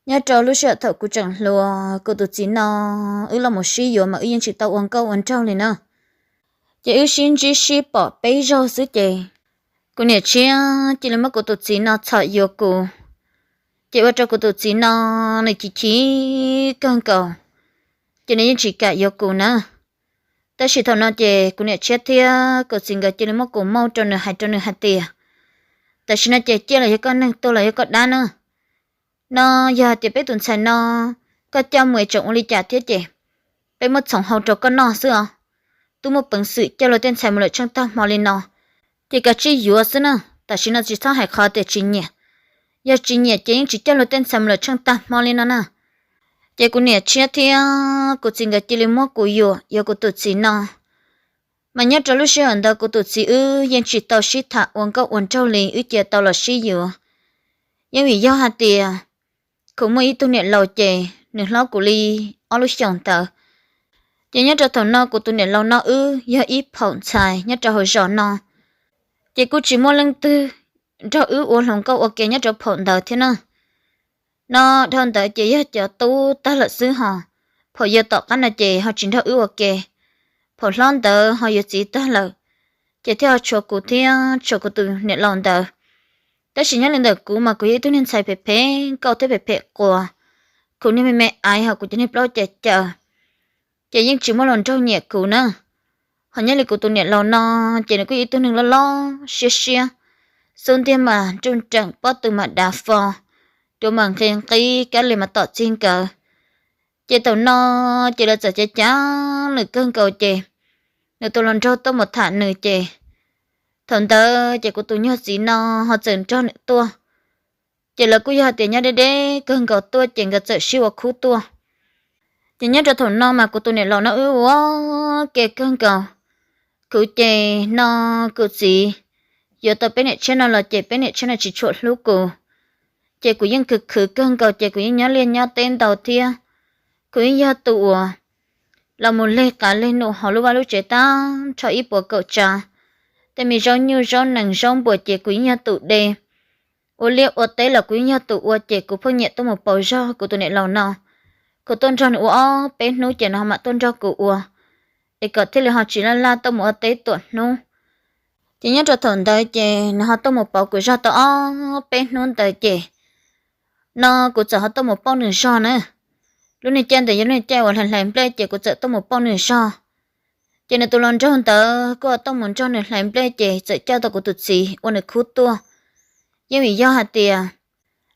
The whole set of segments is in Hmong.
Nyob rau lub sij hawm thaum kuv tseem hluas, kuv tus txiv no wb los mus sib yuav mas wb yeej tsis tau ua nkauj ua nraug li na. Ces wb sib ntsib sib pom peb zaug xwb ces kuv niam tshiab cia li muab kuv tus txiv no txhom yuav kuv. Ces ua rau kuv tus txiv no nws chim chim kawg nkaus, ces nws yeej tsis kam yuav kuv na. Tab sis thaum no ces kuv niam tshiab thiab kuv txiv nkawd cia li muab kuv mauj rau nws, hais rau nws hais tias, tam sim no ces ciaj los yog koj neeg, tuag los yog koj dab na. No yog hais tias peb tus ntxhais no koj coj mus es tseem ua li cas thiab ces peb muab txhoov hau rau koj noj xwb os. Twb muaj peev xwm coj luag tej ntxhais mus lawm tsheej tag hmo li no, ces kav tsij yuav xwb na. Tam sim no tsis txhob hais qhov tias tsis nyiam, yog tsis nyiam ces yeej tsis coj luag tej ntxhais mus lawm tsheej tag hmo li no na. Ces kuv niam tshiab thiab kuv txiv nkawd cia li muab kuv yuam yuav kuv tus txiv no. Mas nyob rau lub sij hawm ntawd kuv tus txiv wb yeej tsis tau sib tham ua nkauj ua nraug li, wb cia tau los sib yuav. Yeej vim yog hais tias kuv muaj ib tug niam laus ces nws hlob kuv li ob lub xyoos ntawd. Ces nyob rau thaum no kuv tus niam laus no wb yog ib phaum ntxhais nyob rau hauv zos no, ces kuj tsis muaj leej twg nrog wb ua hluas nkauj ua ke nyob rau phaum ntawd thiab na. No dhau ntawd ces yog cov tub tag lawm xwb hos, phaum yawg tom qab no ces ho tsis nrog wb ua ke. Phaum hlob ntawd ho yuav txiv tag lawm, ces thiaj ho tshuav kuv thiab tshuav kuv tus niam laus ntawd. Tab sis nyob li ntawm kuv mas kuv yog ib tug niag ntxhais phem phem nkauj thiab phem phem quas, kuv niag me me aiv hos kuv cov niag plaub cai caws, ces yeej tsis muaj hluas nraug nyiam kuv na. Ho nyob li kuv tus niam laus no, ces nws kuj yog ib tug neeg loj loj siab siab, xub ntiag mas nruj nreem, pob tw mas dav fo, duav mas nqi nqib, kab li mas tom txij nkawd. Ces thaum no ces lawv txawm cav cav nws kawg nkaus ces nws tus hluas nraug tuaj mus tham nws ces thaum ntawd ces kuv tus nyuag txiv no ho txawm nrog nws tuaj. Ces lawv kuj yog hais tias nyob deb deb kawg nkaus tuaj ces nkawd txawm sib ua khub tuaj. Ces nyob rau thaum no mas kuv tus niam laus no wb ua ke kawg nkaus. Kuv ces no kuv txiv yuav tau peb niam tshiab no los ces peb niam tshiab no tsis tshua hlub kuv. Ces kuv yeej khwv khwv kawg nkaus ces kuv yeej nyob liaj nyob teb ntau thiab. Kuv yeej yog tus uas los mus leg qav leg num hauv lub vaj lub tsev tag nrho ib puas kaum tsav. Tej me zaub nyuj zaub nees zaub npuas ces kuv yeej yog tus de. Ua liaj ua teb los kuv yeej yog tus ua ces kuv pheej nyiam tuaj mus pauv zog kuv tus niam laus no. Kuv tuaj nrog nws ua ob peb hnub ces nws ho mam tuaj nrog kuv ua, es kom thiaj li ho tsis laj laj tuaj mus ua teb tuam hnub. Ces nyob rau thaum ntawd ces nws ho tuaj mus pauv kuv zog tau ob peb hnub ntawd ces no kuv txawm ho tuaj mus pauj nws zog na. Lub niag caij ntawd yog lub niag caij uas hlais hlais nplej ces kuv txawm tuaj mus pauj nws zog. Ces nws tus hluas nraug ntawd kuj tuaj mus nrog nws hlais nplej ces txawm coj tau kuv tus txiv ua nws khub tuaj. Yeej vim yog hais tias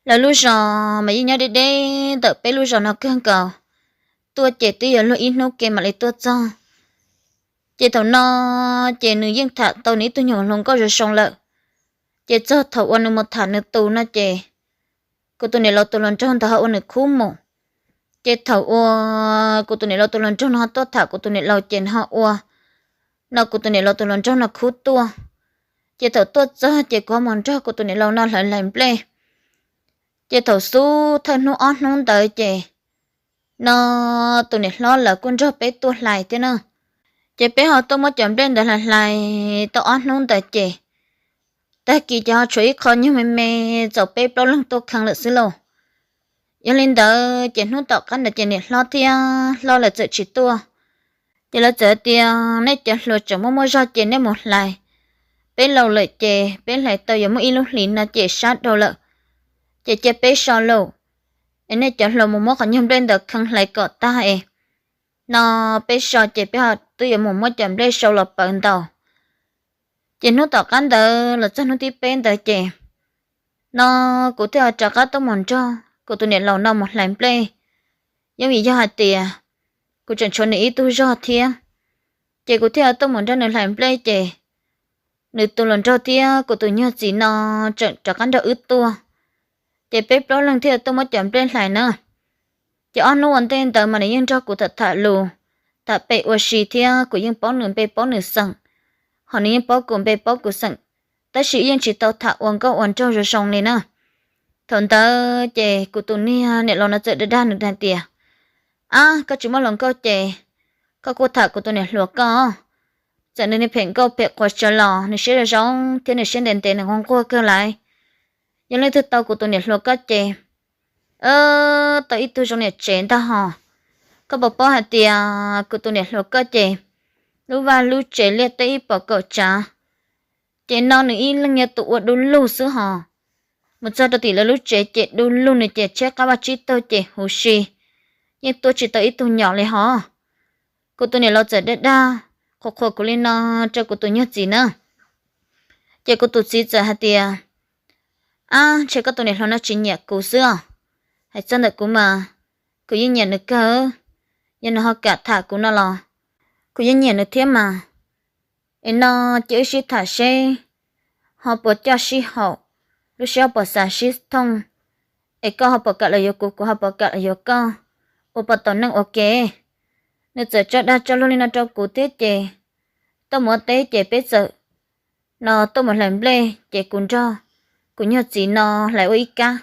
lawv lub zos mas yeej nyob deb deb ntawm peb lub zos no kawg nkaus, tuaj ces twb yuav luag ib hnub ke mam li tuaj txog. Ces thaum no ces nws yeej tham tau nws ib tug nyuag hluas nkauj zoo zoo lawm. Ces txog thaum uas nws mus tham nws tus no ces kuv tus niam laus tus hluas nraug ntawd ho ua nws khub mus. Ces thaum uas kuv tus niam laus tus hluas nraug no ho tuaj tham kuv tus niam laus ces nws ho ua no kuv tus niam laus tus hluas nraug no khub tuaj. Ces thaum tuaj txog ces kuv ho mus nrog kuv tus niam laus no hlais hlais nplej. Ces thaum xub thawj hnub ob hnub ntawd ces no tus niam hlob lawv kuj nrog peb tuaj hlais thiab na. Ces peb ho tuaj muab cov nplej ntawd hlais hlais tau ob hnub ntawd ces tag kis ces ho tshuav ib qho nyuag me me txaus peb plaub leeg tuaj kheev lawm xwb lauj. Yog li ntawd ces hnub tom qab ntawd ces niam hlob thiab hlob lawv txawm tsis tuaj. Ces lawv txawm tias nej cov hluas tseem muaj muaj zog ces nej mus hlais. Peb laus lawm ces peb hlais tau yuav muaj ib lub hlis no ces sab dhau lawm. Ces cia peb so lauj, es nej cov hluas mus muab qhov nyuag nplej ntawd kheev hlais kom tag es no peb so ces peb ho twb yuav mus muab cov nplej sau los pawv ntaus. Ces hnub tom qab ntawd los txog hnub thib peb ntawd ces no kuv thiaj ho rov qab tuaj mus nrog kuv tus niam laus no mus hlais nplej. Yeej vim yog hais tias kuv tseem tshuav nws ib tug zog thiab, ces kuv thiaj tuaj mus nrog nws hlais nplej ces nws tus hluas nraug thiab kuv tus nyuag txiv no tseem rov qab nrog wb tuaj. Ces peb plaub leeg thiaj tuaj muab cov nplej hlais na. Ces ob hnub ua ntej ntawd mas nws yeej nrog kuv tham tham lus, tham pem ua si thiab kuv yeej paub nws npe paub nws xeem, ho nws yeej paub kuv npe paub kuv xeem, tab sis yeej tsis tau tham ua nkauj ua nraug zoo zoo li na. Thaum ntawd ces kuv tus niam laus no txawm dag dag nws hais tias, ab, koj tsis muaj hluas nkauj ces koj kuj tham kuv tus niam hluas koj. Txawm nws niag phem nkauj phem quas tsawv los nws siab zoo zoo thiab nws siab ntev ntev nws nquag nquag kawg lawm. Yog leej twg tau kuv tus niam hluas koj ces tau ib tug zoo niam tsev ntag hos. Koj puas paub hais tias kuv tus niam hluas koj ces lub vaj lub tsev liaj teb ib puas kaum tsav, ces no nws ib leeg yog tus ua du lug xwb hos. Mus txog rau tim lawv lub tsev ces du lug nws ces tshaib qab vaj tsib taug ces huv si, yeej tuaj tsis tau ib tug nyom li hos. Kuv tus niam laus txawm dag dag qhuas qhuas kuv li no rau kuv tus nyuag txiv na. Ces kuv tus txiv txawm hais tias, ab, ntshe koj tus niam hluas no tsis nyiam kuv xwb os. Hais txog ntawm kuv mas kuv yeej nyiam nws kawg. Yog nws ho kam tham kuv no los kuv yeej nyiam nws thiab mas. Es no ces wb sib tham seb ho puas coj sib haum, lub siab ho puas xav sib thooj, es koj ho puas kam los yuav kuv, kuv ho puas kam los yuav koj, ua puas tau neej ua ke. Nws txawm tso dag tso luag li no rau kuv thiab ces tuaj mus ua teb ces peb txawm no tuaj mus hlais nplej ces kuv nrog kuv nyuag txiv no hlais ua ib kab,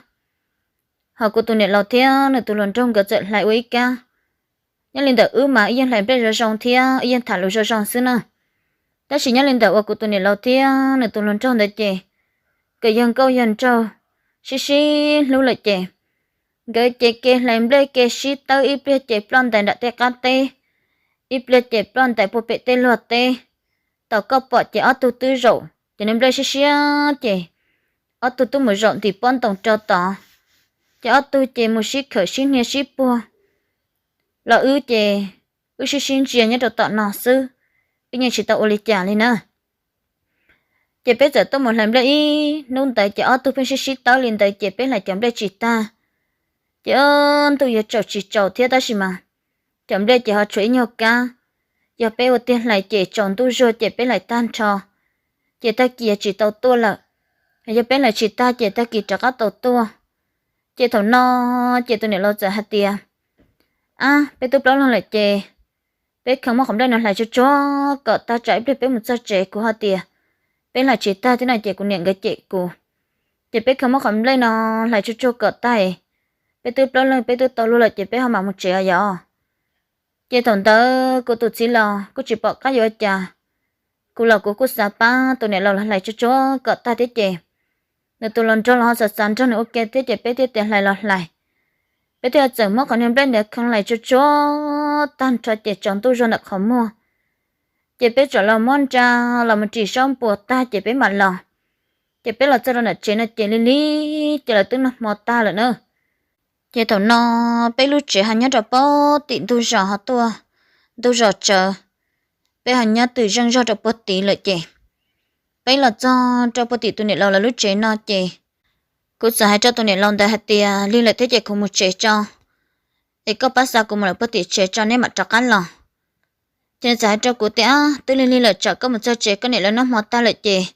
ho kuv tus niam laus thiab nws tus hluas nraug nkawd txawm hlais ua ib kab. Nyob li ntawm wb mas wb yeej hlais nplej zoo zoo thiab wb yeej tham lus zoo zoo xwb na. Tab sis nyob li ntawm uas kuv tus niam laus thiab nws tus hluas nraug ntawd ces nkawd yog nkauj yog nraug, sib sib hlub lawm ces nkawd ces ke hlais nplej ke sib tawb, ib pliag ces ploj ntais nram tej qab teb, ib pliag ces ploj ntais puag pem tej luag teb. Thaum koj pom ces ob tug twb zaum ces nws nplej siab siab ces ob tug twb mus zaum ntim pob ntoo rau tod, ces ob tug ces mus sib khawm sib hnia sib puag. Los wb ces wb sib sib ntsia nyob rau tom no xwb, wb yeej tsis tau ua li cas li na. Ces peb txawm tuaj mus hlais nplej ib hnub ntawd ces ob tug pheej sib sib tawb li ntawd ces peb hlais cov nplej tsis tag. Ces ntuj yuav tsaus tsis tsaus thiab tab sis mas cov nplej ces ho tshuav ib nyuag kab. Yog peb ua tiag hlais ces tsaus ntuj zuag ces peb hlais tag nrho, ces tag kis tsis tau tuaj lawm. Yog peb hlais tsis tag ces tag kis rov qab tau tuaj. Ces thaum no ces tus niam laus txawm hais tias, ab, peb twb plaub leeg lawm ces peb kheev muab qhov nplej no hlais tsuag tsuag kom tag tsam ib pliag peb mus txog tsev kuv ho tias peb hlais tsis tag thiab no ces kuv niam nkawd cem kuv. Ces peb kheev muab qhov nplej no hlais tsuag tsuag kom tag, peb twb plaub leeg peb twb tau luag lawm ces peb ho mam mus tsev os yog. Ces thaum ntawd kuv tus txiv los kuj tsis pom qab yuav ua cas, kuv los kuv kuj xav pab tus niam laus los hlais tsuag tsuag kom tag thiab ces nws tus hluas nraug los ho xav xav nrog nws ua ke thiab ces peb thiaj tias hlais los hlais. Peb thiaj txawm muab qhov niag nplej ntawd kheev hlais tsuag tsuag tag nrho ces tsaus ntuj zuag ntawm qhov muag. Ces peb txawm los muab nra los mus ris zaub npuas tag ces peb mam los. Ces peb los txog rau nram tsev no ces lig lig ces lawv twb noj hmo tag lawm na. Ces thaum no peb lub tsev ho nyob rau pem tim ntug zos ho tuaj ntug zos tsawv, peb ho nyob twm zeej zog rau puag tid lawm ces peb los txog rau puag tim tus niam laus lawv lub tsev no ces kuv txawm hais rau tus niam laus ntawd hais tias lig lawm thiab ces kuv mus tsev tso, es koj pab xa kuv mus lawm puag tim tsev tso neb mam rov qab los. Ces nws txawm hais rau kuv tias, twb lig lig lawm tsam koj mus txog tsev koj niam lawv noj hmo tag lawm ces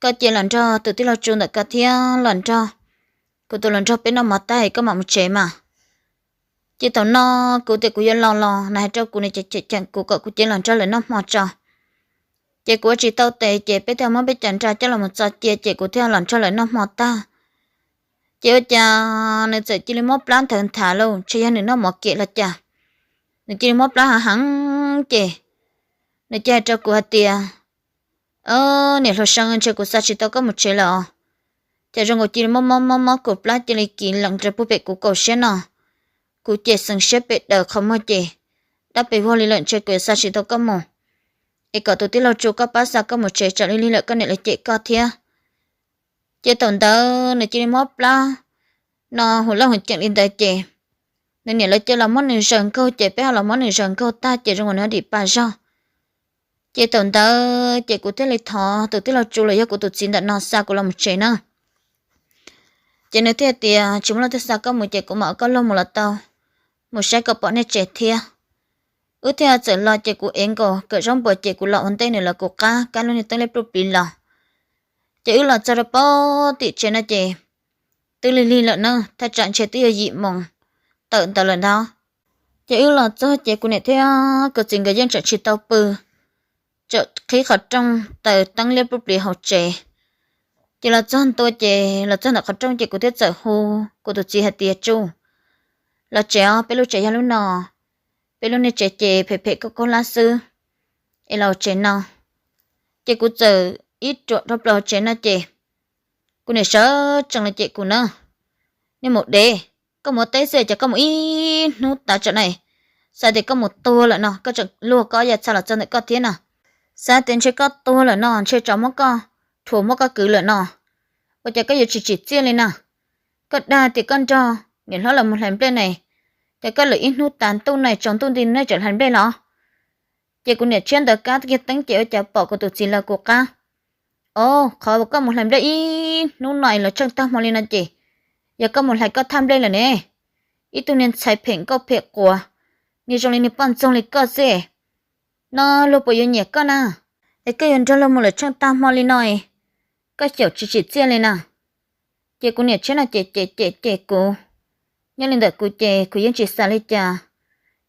koj cia los nrog tus tij laug Tsu ntawm koj thiab los nrog kuv tus hluas nraug peb noj hmo tag es koj mam mus tsev mas. Ces thaum no kuv tias kuv yuav los los nws hais rau kuv nws cem cem kuv kom kuv cia los nrog lawv noj hmo tso. Ces kuv ua tsis tau tes ces peb thiaj muab peb cov nra coj los mus txo cia ces kuv thiaj los nrog lawv noj hmo tag. Ces ua cas nws txawm cia li muab plab nthawv nthav lauj, ntshe yog nws noj mov kem los cas, nws cia li muab plab hav heev ces nws cia hais rau kuv hais tias, niam hluas See, ntshe kuv xa tsis tau koj mus tsev lawm os. Ces zoo nkaus cia li mob mob mob mob kuv plab cia li kiv lees rau puag pem kuv kaum siab no. Kuv ces xeev siab pem daws qhov muag ces dab pes vog li lawm, ntshe kuv yuav xa tsis tau koj mus. Es kom tus tij laug Tsu koj pab xa koj mus tsev tsam lig lig lawm koj niam lawv cem koj thiab. Ces thaum ntawd nws cia li mob plab no hu leej hu ceem li ntawd ces nws niam lawv cia los muab nws zaws nkaug ces peb ho los muab nws zaws nkaug tag ces zoo nkaus nws dim pa zog. Ces thaum ntawd ces kuv thiaj li thov tus tij laug Tsu los yog kuv tus txiv ntawm no xa kuv los mus tsev na. Ces nws thiaj tias tsis muaj leej twg xa koj mus ces kuv mam ua koj luag mus los tau, mus saib kom pom nej tsev thiab. Wb thiaj txawm los ces kuv ev nkaus kawm zaub npuas ces kuv los ua ntej nws lawv kuv qab kab lub niag teeb liab pluj plis los. Ces wb los txog rau pem tim tsev no ces twb lig lig lawm na, thaj tsam ntshe twb yog yim moos tawm ntawd lawm ntag. Ces wb los txog ces kuv niam thiab kuv txiv nkawd yeej tseem tsis tau pw, tseem qhib qhov rooj taws teeb liab pluj plis hauv tsev. Ces los txog ntua ces los txog ntawm qhov rooj ces kuv thiaj txawm hu kuv tus txiv hais tias, Tsu, los tsev os, peb lub tsev yog lub no, peb lub niag tsev ces phem phem kaub kaub hlab xwb, es los tsev no. Ces kuv txawm ib ruam rau plaws tsev no ces kuv niam sawv tsees los cem kuv na, Nej mus dev, koj mus ua teb xwb ces koj mus ib hnub tav tsam no, xav tias koj mus tuag lawm no, koj tseem luag koj ob yam txha los txog ntawm koj thiab no. Xav tias ntshe koj tuag lawm no ntshe tsam muab koj rhuav muab koj kwv lawm no, ua cas koj yuav tsis tsim txiaj li na? Koj dag tias koj nrog niam hlob los mus hlais nplej ne, ces koj lawm ib hnub tav ntuj no tsaus ntuj nti ne tseem hlais nplej los? Ces kuv niam tshiab ntawd kab kiag teeb ces ua cas pom kuv tus txiv lawv kuv qab. Au, qhov uas koj mus hlais nplej ib hnub no los tsheej tag hmo li no ces yog koj mus hlais koj thaj nplej lawm ne. Ib tug niag ntxhais phem nkauj phem quav, niag zoo li niag poj ntxoog li koj xwb, no luag puas yuav nyiam koj na? Es koj yuav nrog luag mus lawm tsheej tag hmo li no, koj xyaum tsis tsim txiaj li na. Ces kuv niam tshiab no ces cem cem cem kuv. Nyob li ntawm kuv ces kuv yeej tsis xav li cas,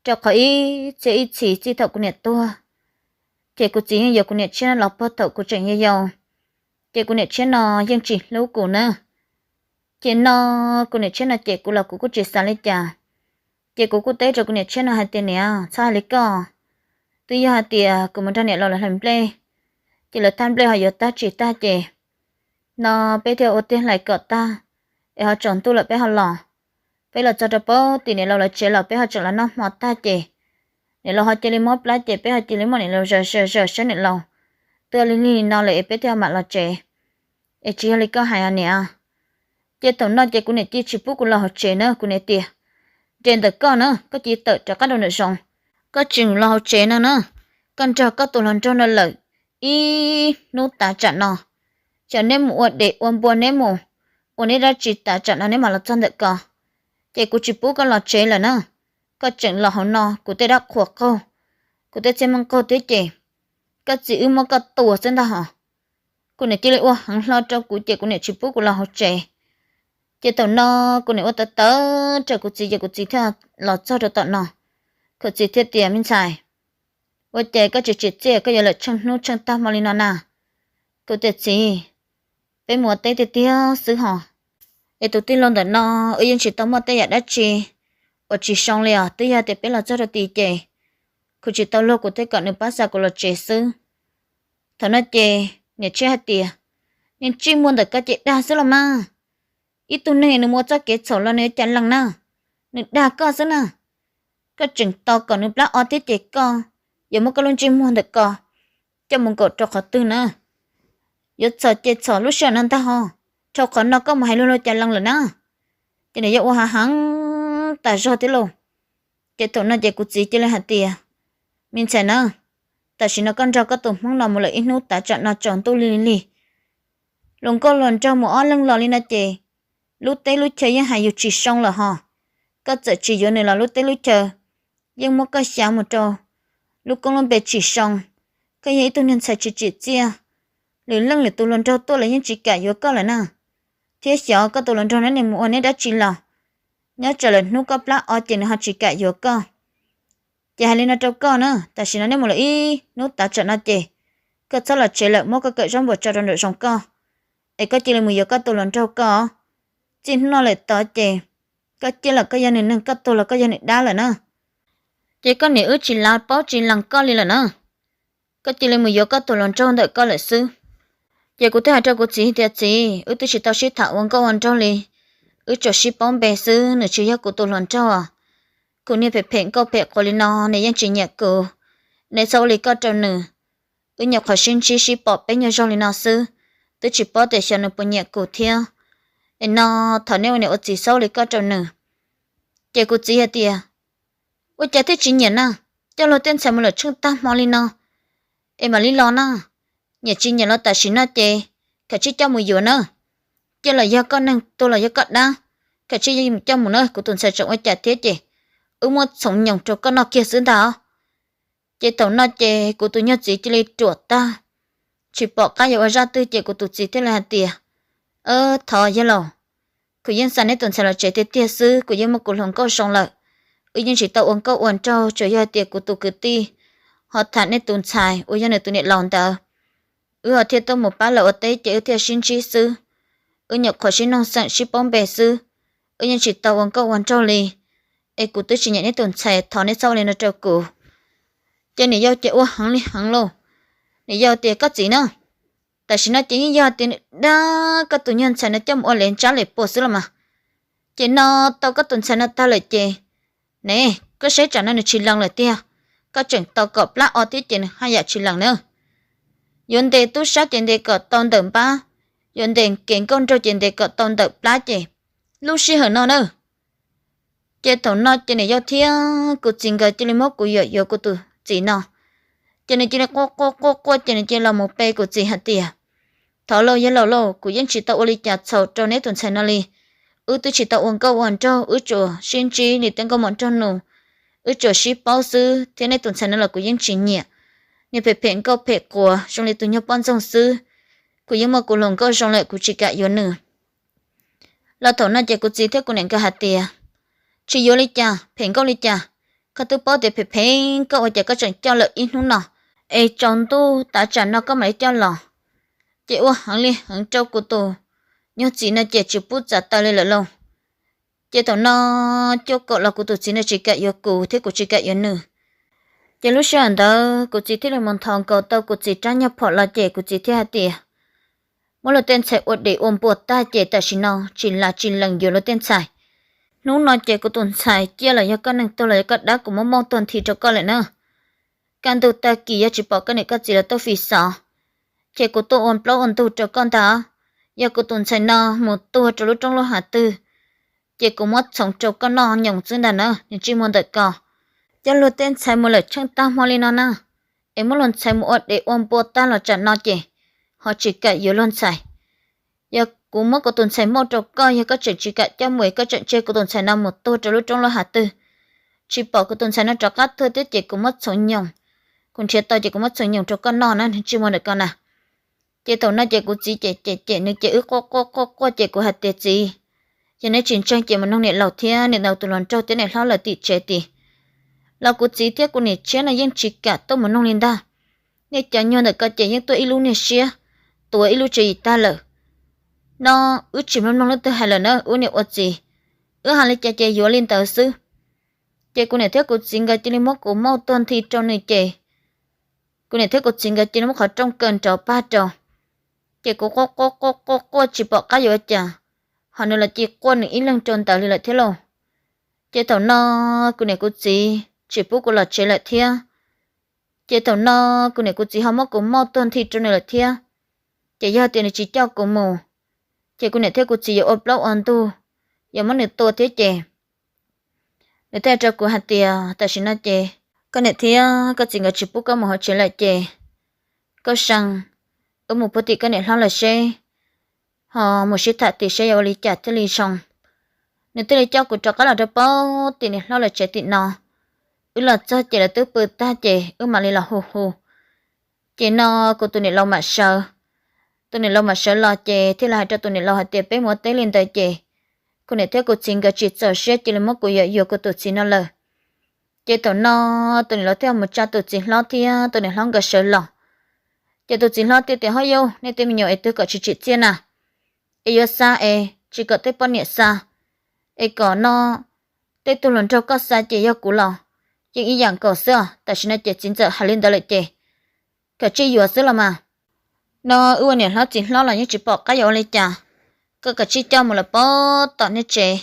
rau qhov ib txhia ib txhis txij thaum kuv niam tuag, ces kuv txiv yeej yuav kuv niam tshiab no los puag thaum kuv tseem yau yau. Ces kuv niam tshiab no yeej tsis hlub kuv na. Ces no kuv niam tshiab no cem kuv los kuv kuj tsis xav li cas. Ces kuv kuj teb rau kuv niam tshiab no hais tias niam, txhob hais li koj, twb yog hais tias kuv mus nrog niam laus lawv hlais nplej, ces lawv thaj nplej ho yuav tag tsis tag ces no peb thiaj ua tiag hlais kom tag, es ho tsaus ntuj lawm peb ho los. Peb los txog rau pem tim niam laus lawv tsev los peb ho tseem los noj hmo tag ces niam laus ho cia li mob plab ces peb ho cia li muab niam laus zaws zaws zaws saib niam laus twb ua li lig no lawm es peb thiaj mam los tsev. Es tsis yog li koj hais os niam. Ces thaum no ces kuv niam cia tsis pub kuv los hauv tsev na, kuv niam tias, nres ntawm koj na, koj cia li tawm rov qab rau nram zoov, koj tseem los hauv tsev no na, koj nrog koj tus hluas nraug no lawm ib hnub tav tsam no, ces neb mus ua dev ua npua, neb mus ua neb dab tsi tav tsam no neb mam los txog ntawm ko, ces kuv tsis pub koj los tsev lawm na. Koj tseem los hauv no kuv tej dab qhuas qaug, kuv tej txhiaj meej qaug thiab ces koj txiv wb muab koj tua xwb ntag hos. Kuv niam cia li ua heev hlo rau kuv ces kuv niam tsis pub kuv los hauv tsev. Ces thaum no kuv niam ua tawv tawv rau kuv txiv ces kuv txiv thiaj los txog rau tom no. Kuv txiv thiaj tias me ntxhais, ua cas koj tsis tsim txiaj koj yuav lawm tsheej hnub tsheej tag hmo li no na? Kuv tias txiv, peb mus ua teb tiag tiag xwb hos, es tus tij laug ntawm no wb yeej tsis tau muaj tej yam dab tsi uas tsis zoo li os, twb yog tias peb los txog rau tid ces kuv tsis tau luag kuv thiaj kom nws pab xa kuv los tsev xwb. Thaum no ces niam tshiab hais tias, niag ntsej muag ntawm koj ces dag xwb los mas, ib tug neeg nws mus ua txoj kev txhaum los nws yuav cas lees na, nws dag koj xwb na. Koj tseem tos kom nws plab o thiab ces koj yuav muab koj lub ntsej muag ntawm ko coj mus nkaum rau qhov twg na? Yuav txhaum ces txhaum lub sij hawm no ntag hos, dhau qhov no koj mus hais luag luag cas lees lawm na. Ces nws yuav ua hav heev tas zog thiab lauj. Ces thaum no ces kuv txiv cia li hais tias, me ntxhais na, tam sim no koj nrog koj tus hmoob no mus lawm ib hnub tav tsam no tsaus ntuj lig lig, luag nkauj luag nraug mus ob leeg los li no ces lub teb lub chaw yeej hais yus tsis zoo lawm hos. Koj txawm tsis yuav nws los lub teb lub chaw yeej muab koj xyav mus rau lub koob lub npe tsis zoo. Koj yog ib tug niag ntxhais tsis tsim txiaj, lwm leej lwm tus hluas nraug tuaj lawv yeej tsis kam yuav koj lawm na. Thiab xyov koj tus hluas nraug neb mus ua neb dab tsi los, nyob tsam lawm hnub koj plab o ces nws ho tsis kam yuav koj. Ces hais li no rau koj na, tam sim no neb mus lawm ib hnub tav tsam no ces koj txhob los tsev lawm, muab koj kawm zaub npua tso rau nram zoov koj, es koj cia li mus yuav koj tus hluas nraug koj. Txij hnub no lawm tod ces koj ciaj los koj yog nws neeg, koj tuag los koj yog nws dab lawm na. Ces koj niam wb tsis lav paub tsis lees koj li lawm na. Koj cia li mus yuav koj tus hluas nraug ntawm koj lawm xwb. Ces kuv thiaj hais rau kuv txiv tias txiv, wb twb tsis tau sib tham ua nkauj ua nraug li, wb tsuas sib paub npe xwb, nws tsis yog kuv tus hluas nraug. Kuv niag phem phem nkauj phem quav li no nws yeej tsis nyiam kuv, neb txhob ua li koj rau nws. Wb nyuam qhuav sib ntsib sib pom peb nyuag zaug li no xwb, twb tsis paub tias xyov nws puas nyiam kuv thiab. Es no thov neb ua niam ua txiv txhob ua li koj rau nws. Ces kuv txiv hais tias, ua cas thiaj tsis nyiam na? Coj luag tej ntxhais mus lawm tsheej tag hmo li no es mam li los na. Nyiam tsis nyiam los tam sim no ces kav tsij coj mus yuav na. Ciaj los yog koj neeg, tuag los yog koj dab, kav tsij coj mus na. Kuv tus ntxhais tseem ua cas thiab ces wb muab txhoov nyoos rau koj noj kiag xwb ntag. Ces thaum no ces kuv tus nyuag txiv cia li ruam tag, tsis pom qab yuav ua zaj twg ces kuv tus txiv thiaj li hais tias, thov yawg laus, kuv yeej xa neb tus ntxhais los tsev tiag tiag xwb, kuv yeej muaj kuv hluas nkauj zoo lawm. Wb yeej tsis tau ua nkauj ua nraug, tsuas yog hais tias kuv tus kwv tij ho tham neb tus ntxhais uas yog nws tus niam laus ntawd, wb ho thiaj tuaj mus pab lawv ua teb ces wb thiaj sib ntsib xwb. Wb nyuam qhuav sib noog xeem sib paub npe xwb, wb yeej tsis tau ua nkauj ua nraug li. Es kuv twb tsis nyiam neb tus ntxhais, thov neb txhob ua li no rau kuv. Ces niam yau ces ua heev li heev lauj. Niam yau tias, koj txiv na, tam sim no ces yeej yog tias nws dag koj tus nyuag ntxhais no coj mus ua lev ntsab lev puas xwb los mas. Ces no tau koj tus ntxhais no tag lawm ces, ne, koj saib tsam no nws tsis lees lawm tiag. Koj tseem tos kom plab o thiab ces nws haj yam tsis lees na. Yuav ntes tub sab ces ntes kom tau ntawm npab, yuav ntes kev nkauj nraug ces ntes kom tau ntawm plab ces lub sij hawm no na. Ces thaum no ces niam yau thiab kuv txiv nkawd cia li muab kuv yuam yuav kuv tus txiv no. Ces nws cia li quaj quaj quaj quaj ces nws cia li los mus pe kuv txiv hais tias, thov lauj, yog laus lauj, kuv yeej tsis tau ua li cas txhaum rau neb tus ntxhais no li. Wb twb tsis tau ua nkauj ua nraug, wb tsuas sib ntsib li tej nkauj muam nraug nus, wb tsuas sib paub xwb thiab neb tus ntxhais no los kuv yeej tsis nyiam. Nws phem phem nkauj phem quav zoo li tus nyuag poj ntxoog xwb. Kuv yeej muaj kuv hluas nkauj zoo lawm, kuv tsis kam yuav nws. Los thaum no ces kuv txiv thiab kuv niam nkawd hais tias, tsis yuav li cas, phem nkauj li cas, koj twb paub tias phem phem nkauj ua cas koj tseem coj lawm ib hnub no, es tsaus ntuj tav tsam no koj mam li coj los. Ces ua heev li heev rau kuv tus nyuag txiv no ces tsis pub txav taw li lawm lauj. Ces thaum no cuaj kaum los kuv tus txiv no tsis kam yuav kuv thiab kuv tsis kam yuav nws. Ces lub sij hawm ntawd kuv txiv thiaj li mus nthos nkaus tau kuv txiv rab nyuag phom los ces kuv txiv thiaj hais tias, muab luag tej ntxhais ua dev ua npua tag ces tam sim no tsis las tsis lees yuav luag tej ntxhais. Hnub no ces kuv tus ntxhais ciaj los yog koj neeg tuag los yog koj dab kuv muab mauj tuag nthi rau koj lawm na. Kaj ntug tag kis yog tsis pom koj niam koj txiv los tuaj fi xov, ces kuv tuaj ua plaub ua ntug rau koj ntag. Yog kuv tus ntxhais no mus tuag rau lub roob lub hav twg, ces kuv muab txhoov rau koj noj nyoos xwb ntag na, nws tsis muaj ntawm ko. Coj luag tej ntxhais mus lawm tsheej tag hmo li no na, es muab luag ntxhais mus ua dev ua npua tag los tsam no ces ho tsis kam yuav luag ntxhais. Yog kuv muab kuv tus ntxhais mauj rau koj, yog koj tseem tsis kam coj mus es koj tseem tseg kuv tus ntxhais no mus tuag rau lub roob lub hav twg, tsis pom kuv tus ntxhais no rov qab tuag thiab ces kuv muab txhoov nyoos, kuv nrhiav tau ces kuv muab txhoov nyoos rau koj noj na, nws tsis muaj ntawm ko na. Ces thaum no ces kuv txiv cem cem cem nws ces wb quaj quaj quaj quaj ces kuv hais tias, txiv, yog neb tsis ntseeg ces mus noog niam laus thiab niam laus tus hluas nraug thiab niam hlob lawv tim tsev tid. Los kuv txiv thiab kuv niam tshiab no yeej tsis kam tuaj mus noog li ntag. Nej cov nyuag ntawm ko ces yeej tuaj ib lub niag siab, tuav ib lub tswv yim tag lawm. No wb tsis mloog mloog leej twg hais lawm na, wb niam ua txiv, wb hais li cas ces yuav li ntawd xwb. Ces kuv niam thiab kuv txiv nkawd cia li muab kuv mauj tuag nthi rau nws ces kuv niam thiab kuv txiv nkawd cia li muab qhov rooj kaw nrov pag rau. Ces kuv quaj quaj quaj quaj quaj tsis pom qab yuav ua cas, ho nws los cia quaj nws ib leeg rau ntawd li lawm thiab lauj. Ces thaum no kuv niam kuv txiv tsis pub kuv los tsev lawm thiab. Ces thaum no kuv niam kuv txiv ho muab kuv mauj tuag nthi rau nws lawm thiab. Ces yog tias nws tsis coj kuv mus, ces kuv niam thiab kuv txiv yuav ua plaub ua ntug, yuav muab nws tua thiab ces nws thiaj rau kuv hais tias, tam sim no ces koj niam thiab koj txiv nkawd tsis pub koj mus hauv tsev lawm ces koj see, wb mus puag tim koj niam hlob lawv seb, ho mus sib tham tim seb yuav ua li cas thiaj li zoo. Nws thiaj li coj kuv rov qab los rau puag tim niam hlob lawv tsev tim no. Wb los txog ces lawv twb pw tag ces wb mam li los hu hu. Ces no kuv tus niam laus mam sawv, tus niam laus mam sawv los ces thiaj li hais rau tus niam laus hais tias peb mus ua teb li ntawd ces kuv niam thiab kuv txiv nkawd tsis txaus siab cia li muab kuv yuam yuav kuv tus txiv no lawm. Ces thaum no tus niam laus thiaj mus tsa tus txiv hlob thiab tus niam hlob nkawd sawv los. Ces tus txiv hlob thiaj tias, hov yauj, nej tej me nyuam es twg kom tsis tsim txiaj na, es yuav xa es tsis kom tej poj niam xa, es kom no tej tug hluas nraug koj xa ces yog kuv los yeej ib yam nkaus xwb os. Tam sim no ces txiv ntxawm hais li ntawd lawm ces kav tsij yuav xwb los mas. No wb ua niam hlob txiv hlob los yeej tsis pom qab yuav ua li cas, koj kav tsij coj mus lawm puag tom nej tsev.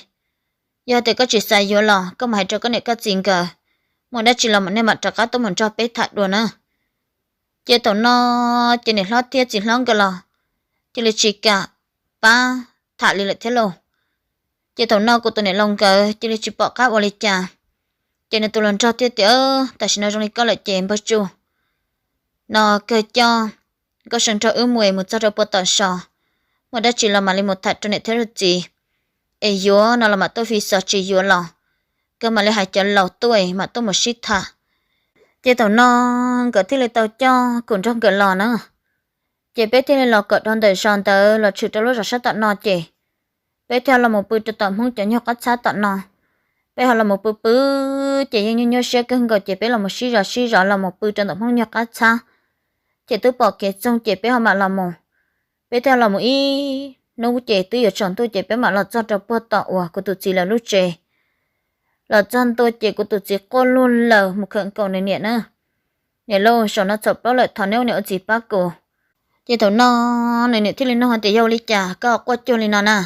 Yog tias koj tsis xav yuav los koj mus hais rau koj niam koj txiv nkawd, muaj dab tsi los nej mam rov qab tuaj mus nrog peb tham dua na. Ces thaum no ces niam hlob thiab txiv hlob nkawd los cia li tsis kam pab tham li lawm thiab lauj. Ces thaum no kuv tus niam laus nkawd cia li tsis pom qab ua li cas. Ces nws tus hluas nraug thiaj tias, tam sim no zoo li koj lawm ces npawg Tsu, no kawg coj Nkauj See nrog wb mus es mus txog rau puag tom zos, muaj dab tsi los mam li mus tham rau niam thiab rau txiv, es yuav no los mam tuaj fi xov, tsis yuav los kawg mam li hais cov laus tuaj es mam tuaj mus sib tham. Ces thaum no nkawd thiaj li tau coj kuv nrog nkawd los na. Ces peb thiaj li los kom dhau ntawm zos ntawd los tshwm rau lub zos sab tom no ces peb thiaj los mus pw rau tom Hmoob cov nyuag qab txhab tom no. Peb ho los mus pw pw ces yeej nyuaj nyuaj siab kawg nkaus ces peb los mus sib zov sib zov los mus pw rau ntawm Hmoob nyuag qab txhab. Ces twb pom kev txoog ces peb ho mam los mus. Peb thiaj los mus ib hnub ces twb yuav tsaus ntuj ces peb mam los txog rau puag tom uas kuv tus txiv lawv lub tsev. Los txog ntua ces kuv tus txiv quaj luag lawm mus khawm nkaus nws niam na. Niam lauj, zaum no txhaum plaub lawm, thov neb ua niam ua txiv pab kuv. Ces thaum no nws niam thiaj li nug hais tias, yog ua li cas koj quaj cuag li no na?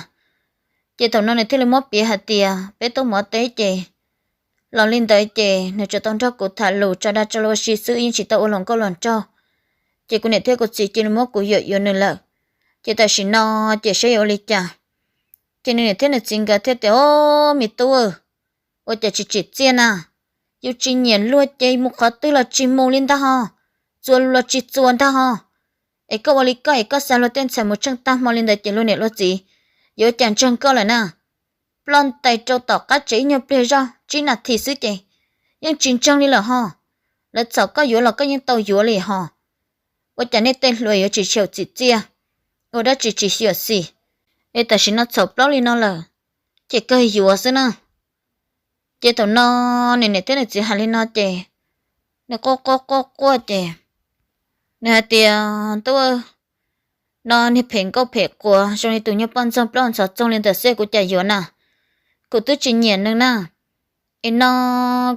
Ces thaum no nws thiaj li muab piav hais tias peb tuaj mus ua teb ces los li ntawd ces nws tsuas tau nrog kuv tham lus tso dag tso luag si xwb, yeej tsis tau ua hluas nkauj hluas nraug. Ces kuv niam thiab kuv txiv cia li muab kuv yuam yuav nws lawm. Ces tam sim no ces saib yuav ua li cas. Ces nws niam thiab nws txiv nkawd thiaj tias, Au, me tub, ua cas tsis tsim txiaj na? Yus tsis nyiam luag ces mus qhov twg los tsis mus li ntag ho, txuas lus los tsis txuas ntag ho. Es koj ua li koj es koj xa luag tej ntxhais mus tsheej tag hmo li ntawd ces luag niam luag txiv yuav ua cas ntseeg koj lawm na? Ploj ntais rau tom qab tsev ib nyuag pliag zoj tsib nas this xwb ces yeej tsis ntseeg li lawm ho. Lawv txhom koj yuav los koj yeej tau yuav li ho. Ua cas nej tej hluas yuav tsis xyaum txim txiaj, ua dab tsi tsis xyaum xim? Es tam sim no txhaum plaub li no lawm, ces kawg yuav xwb na. Ces thaum no nws niam thiab nws txiv hais li no ces nws quaj quaj quaj quaj ces nws hais tias, Tub, no niag phem nkauj phem quav zoo li tus nyuag poj ntxoog plaub ntxhov txoog li ntawd xwb kuv cas yuav na? Kuv twb tsis nyiam nws na. Es no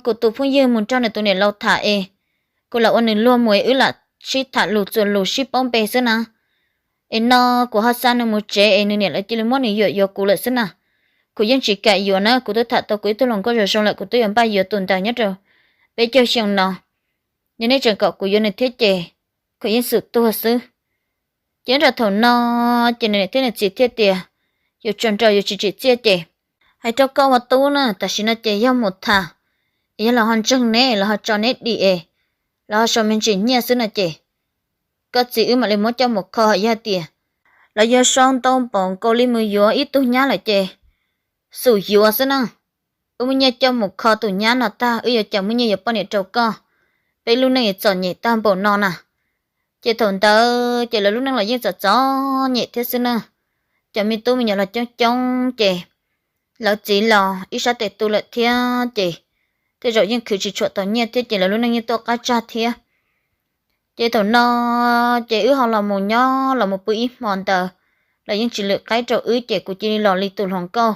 kuv tus phooj ywg mus nrog nws tus niam laus tham es kuv lam ua nws luag mus es wb lam sib tham lus txuas lus sib paub npe xwb na. Es no kuv ho xa nws mus tsev es nws niam lawv cia li muab nws yuam yuav kuv lawm xwb na. Kuv yeej tsis kam yuav na, kuv twb tham tau kuv ib tug hluas nkauj zoo zoo lawm, kuv twb yuav npaj yuav tus ntawd nyob rau peb caug xyoo no. Yog nej tseem kom kuv yuav nws thiab ces kuv yeej xum tuag xwb. Ces nyob rau thaum no ces nws niam thiab nws txiv thiaj tias, Yuav tsaus nrho yuav tsis tsim txiaj ces hais rau koj ua tub na, tam sim no ces yog mus tham, yog los ho ntseeg neb los ho tso neb dim es los ho sau me ntsis nyiaj xwb no ces koj txiv wb mam li muab coj mus kho. Yog tias lawv yuav sau ntau npaum nkaus li mus yuav ib tug nyab lawm ces xum yuav xwb na. Wb muab nyiaj coj mus kho tus nyab no tag, wb yuav cas muaj nyiaj yuav poj niam rau koj? Peb lub neej yuav txom nyem tag npaum no na. Ces thaum ntawd ces lawv lub neej los yeej txom txom nyem thiab xwb na. Cov me tub me nyuam los coob coob ces lawv txiv los ib sab tes tu lawm thiab ces tej zaum yeej khwv tsis tshuam tau nyiaj thiab ces lawv lub neej yeej tuaj qab tsag thiab. Ces thaum no ces wb ho los mus nyob los mus pw ib hmo ntawd, los yeej tsis lwm qaib rau wb ces kuv cia li los li tus hluas nkauj.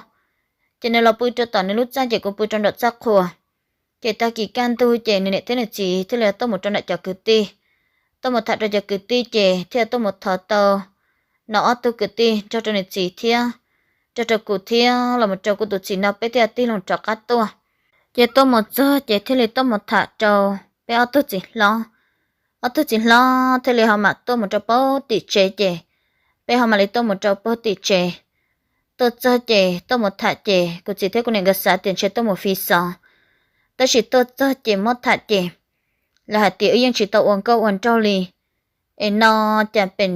Ces nws los pw rau tom nws lub txaj ces kuv pw rau nram txaj qhua. Ces tag kis kaj ntug ces nws niam thiab nws txiv thiaj li tuaj mus rau nram cov kwv tij, tuaj mus tham rau cov kwv tij ces thiaj tuaj mus thov tau no ob tug kwv tij nrog rau nws txiv thiab nrog rau kuv thiab los mus rau kuv tus txiv no peb thiaj tig loo rov qab tuaj. Ces tuaj mus txog ces thiaj li tuaj mus tham rau peb ob tug txiv hlob. Ob tug txiv hlob thiaj li ho mam tuaj mus rau puag tim tsev ces peb ho mam li tuaj mus rau puag tim tsev. Tuaj txog ces tuaj mus tham ces kuv txiv thiab kuv niam nkawd xav tias ntshe tuaj mus fi xov, tab sis tuaj txog ces muab tham ces lawv hais tias wb yeej tsis tau ua nkauj ua nraug li. Es no cas pem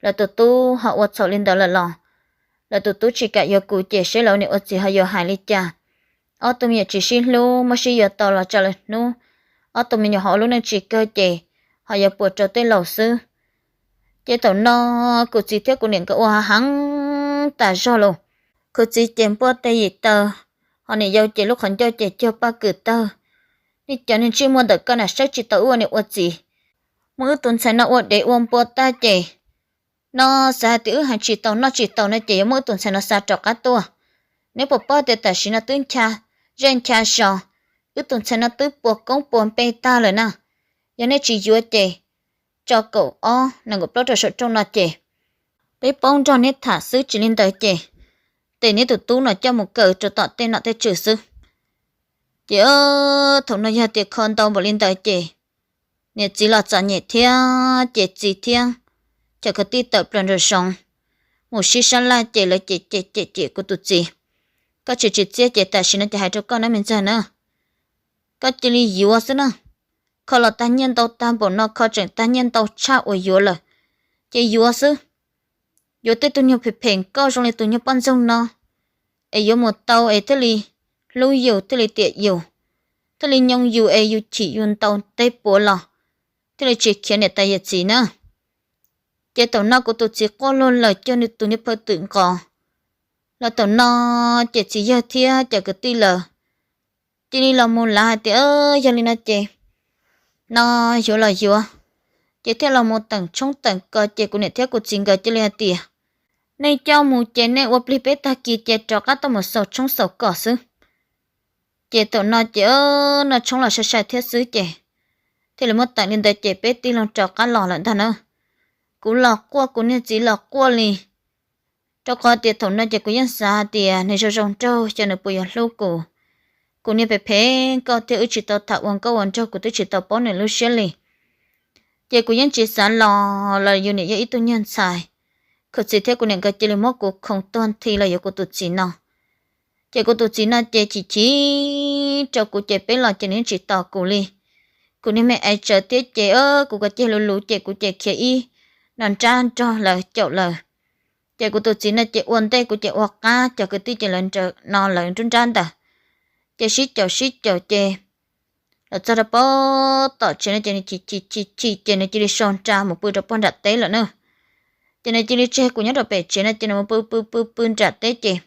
lawv tus tub ho ua txhaum li ntawd lawm los lawv tus tub tsis kam yuav kuv ces seb lawv niam ua txiv ho yuav hais li cas. Ob tug me nyuam tsis sib hlub, muab sib yuav tau los tsam lawm hnub ob tug me nyuam ho ua lub neej tsis kawg ces ho yuav puas rau tej laus xwb. Ces thaum no kuv txiv thiab kuv niam nkawd ua heev tas zog los. Kuv txiv ces npuaj teg yim taw, ho niam yau ces lub qhov ncauj ces cuag paj kwm tawg. Nej cov niag ntsej muag ntawm koj na, saib tsis taus wb ua niam ua txiv. Muab wb tus ntxhais no ua dev ua npua tag ces no xav hais tias wb heev tsis tau noj tsis tau no ces yuav muab wb tus ntxhais no xa rov qab tuaj. Neb puas paub tias tam sim no twb ncha zej ncha zos, wb tus ntxhais no twb puas koob puas npe tag lawm na. Yog neb tsis yuav ces tso kaum ob nees nkaum plaub rau saum rooj no ces peb paub nrog neb tham xwb, tsis li ntawd ces tes neb tus tub no coj mus kaw rau tom tej nom tej tswm xwb. Ces thaum no yog tias kho ntau npaum li ntawd ces niam txiv los txom nyem thiab ces txiv thiab cov kwv tij tawm plaws nraum zoov mus sib sab laj ces lawv cem cem cem cem kuv tus txiv. Koj tsis tsim txiaj ces tam sim no ces hais rau koj na me ntxawg na, koj cia li yuav xwb na. Kho los tag nyiaj ntau tag npaum no, kho tseem tag nyiaj ntau tshaj uas yuav lawm, ces yuav xwb. Yuav tej tug nyuag phem phem nkauj zoo li tus nyuag poj ntxoog no, es yuav mus tau es thiaj li hlub yus, thiaj li tiam yus, thiaj li nyoo yus es yus chim yus ntaus teg puav los thiaj li tsis khiav niam tais yawm txiv na. Ces thaum no kuv tus txiv quaj luag lawm cuag nws tus niag phaw twm nqos. Los thaum no ces txiv yawg thiab cov kwv tij lawm cia li los mus lav hais tias yog li no ces no yuav los yuav. Ces thiaj los mus teem tshoob teem kos ces kuv niam thiab kuv txiv nkawd cia li hais tias nej coj mus ces nej ua plig peb tag kis ces rov qab tuaj mus xaus tshoob xaus kos xwb. Ces thaum no ces noj tshoob los sai sai thiab xwb ces thiaj li muab teem li ntawd ces peb tig loo rov qab los lawm ntag na. Kuv los quaj, kuv niag txiv los quaj li. Rau qhov tias thaum no ces kuv yeej xav tias nws zoo zoo nraug xyov nws puas yuav hlub kuv. Kuv niag phem phem nkauj thiab wb tsis tau tham ua nkauj ua nraug, kuv twb tsis tau paub nws lub siab li. Ces kuv yeej tsis xav los los yus niam yog ib tug nyuag ntxhais. Kuv txiv thiab kuv niam nkawd cia li muab kuv khoov tuag nthi los yuav kuv tus txiv no. Ces kuv tus txiv no ces chim chim rau kuv ces peb los ces nws yeej tsis tos kuv li. Kuv niag me aiv tsawv thiab ces kuv kov ceg luv luv ces kuv ces khiav ib no nrab nrog lawv caum lawm. Ces kuv tus txiv no ces ua ntej kuv ces ua qab, cov kwv tij ces lawv nrawm no lawv nruab nrab ntawd. Ces sib caum sib caum ces los txog rau pab tom tsev no ces nws chim chim chim chim ces nws cia li so nra mus pw rau pog nram teb lawm na. Ces nws cia li tseg kuv nyob rau pem tsev no ces nws mus pw pw pw pw nram teb ces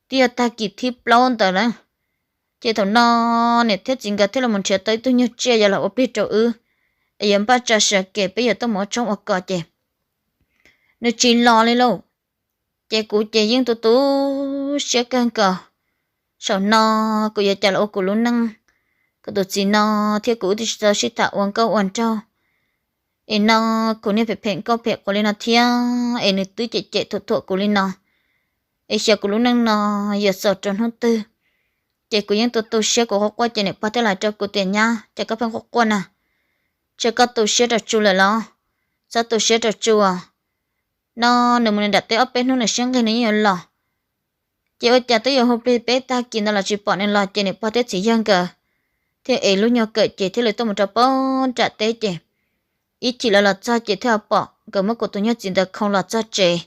twb yog tag kis thib plaub ntawd na. Ces thaum no niam thiab txiv nkawd thiaj los nrhiav tau ib tug nyuag tsiaj yuav los ua plig rau wb, es yuav npaj tso sawv kev peb yuav tuaj mus ua tshoob ua kos ces nws tsis los li lauj. Ces kuv ces yeej tu tu siab kawg nkaus. Saum no kuv yuav cas los ua kuv lub neej, kuv tus txiv no thiab kuv wb twb tsis tau sib tham ua nkauj ua nraug. Es no kuv niag phem phem nkauj phem quav li no thiab es nws twb cem cem thuam thuam kuv li no, es xyov kuv lub neej no yuav xaus rau hnub twg. Ces kuv yeej tu tu siab kuv quaj quaj ces niam pog thiaj hais rau kuv tias nyab, cas koj pheej quaj quaj na? Ntshe koj tu siab rau Tsu lawm los? Txhob tu siab rau Tsu os. No nws mus nws nram teb ob peb hnub nws siab nqig nws yeej yuav los. Ces ua cas twb yuav hu plig peb tag kis ntawd los tsis pom nws los ces niam pog thiab txiv yawg nkawd thiaj ev lub nyuag kawm ces thiaj li tuaj mus rau pab nram teb ces ib chim lawv los txog ces thiaj pom nkawd muab kuv tus nyuag txiv ntawd khoo los txog tsev.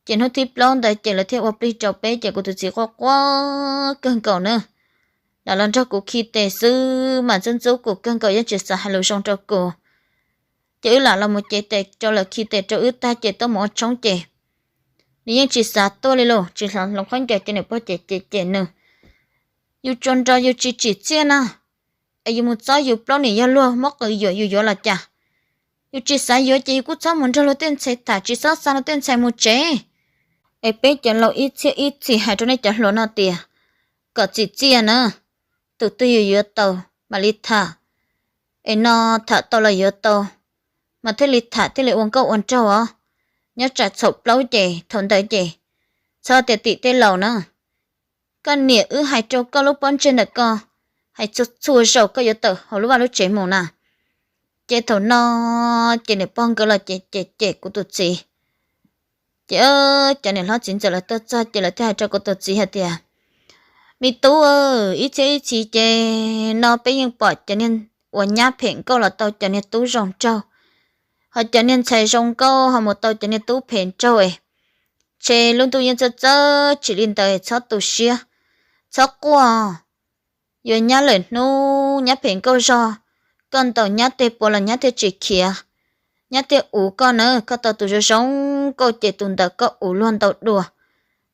Ces hnub thib plaub ntawd ces lawv thiaj ua plig rau peb ces kuv tus txiv quaj quaj kawg nkaus na. Lam los nrog kuv khi tes xwb mas ntxub ntxub kuv kawg nkaus yeej tsis xav hais lus zoo rau kuv. Ces wb lam los mus cev tes rau lawv khi tes rau wb tag ces tuaj mus ua tshoob ces nws yeej tsis xav tuaj li lauj, tsis hloov khaub ncaws ces niam pog cem cem cem nws. Yus tsuas nrog yus tsis tsim txiaj na, es yus mus txob yus plaub niam yog luag muab qw yuam yus yuav los cas? Yus tsis xav yuav ces yus kuj txhob mus nrog luag tej ntxhais tham, tsis txhob xa luag tej ntxhais mus tsev. Es peb cov laus ib txhiab ib txhis hais rau nej cov hluas no tias kom tsim txiaj na, tus twg yus yuav tau mam li tham. Es no tham tau los yuav tau mas thiaj li tham thiaj li ua nkauj ua nraug os. Nyob tsam txhaum plaub ces thaum ntawd ces txhob tias tim tej laus na. Koj niam wb hais rau koj lub pob ntseg ntawm koj, hais txhua txhua zaus koj yuav tawm hauv lub vaj lub tsev mus na. Ces thaum no ces niam pog nkawd los ces cem cem kuv tus txiv. Ces cov niam hlob txiv ntxawm lawv tuaj txog ces lawv thiaj hais rau kuv tus txiv hais tias, me tub, ib txhiab ib txhis ces no peb yeej pom cov niag uas nyab phem nkauj los tau cov niag tub zoo nraug, ho cov niag ntxhais zoo nkauj ho mus tau cov niag tub phem nraug es, ntshe lub ntuj yeej txawj txawj tsim li ntawd, txhob tu siab, txhob quaj. Yuav nyab lawm hnub nyab phem nkauj zog, koj ntaus nyab tej puas los nyab thiaj tsis khiav. Nyab thiaj uv koj na, koj tau tus zoo zoo nkauj ces tus ntawd koj uv luag ntau dua,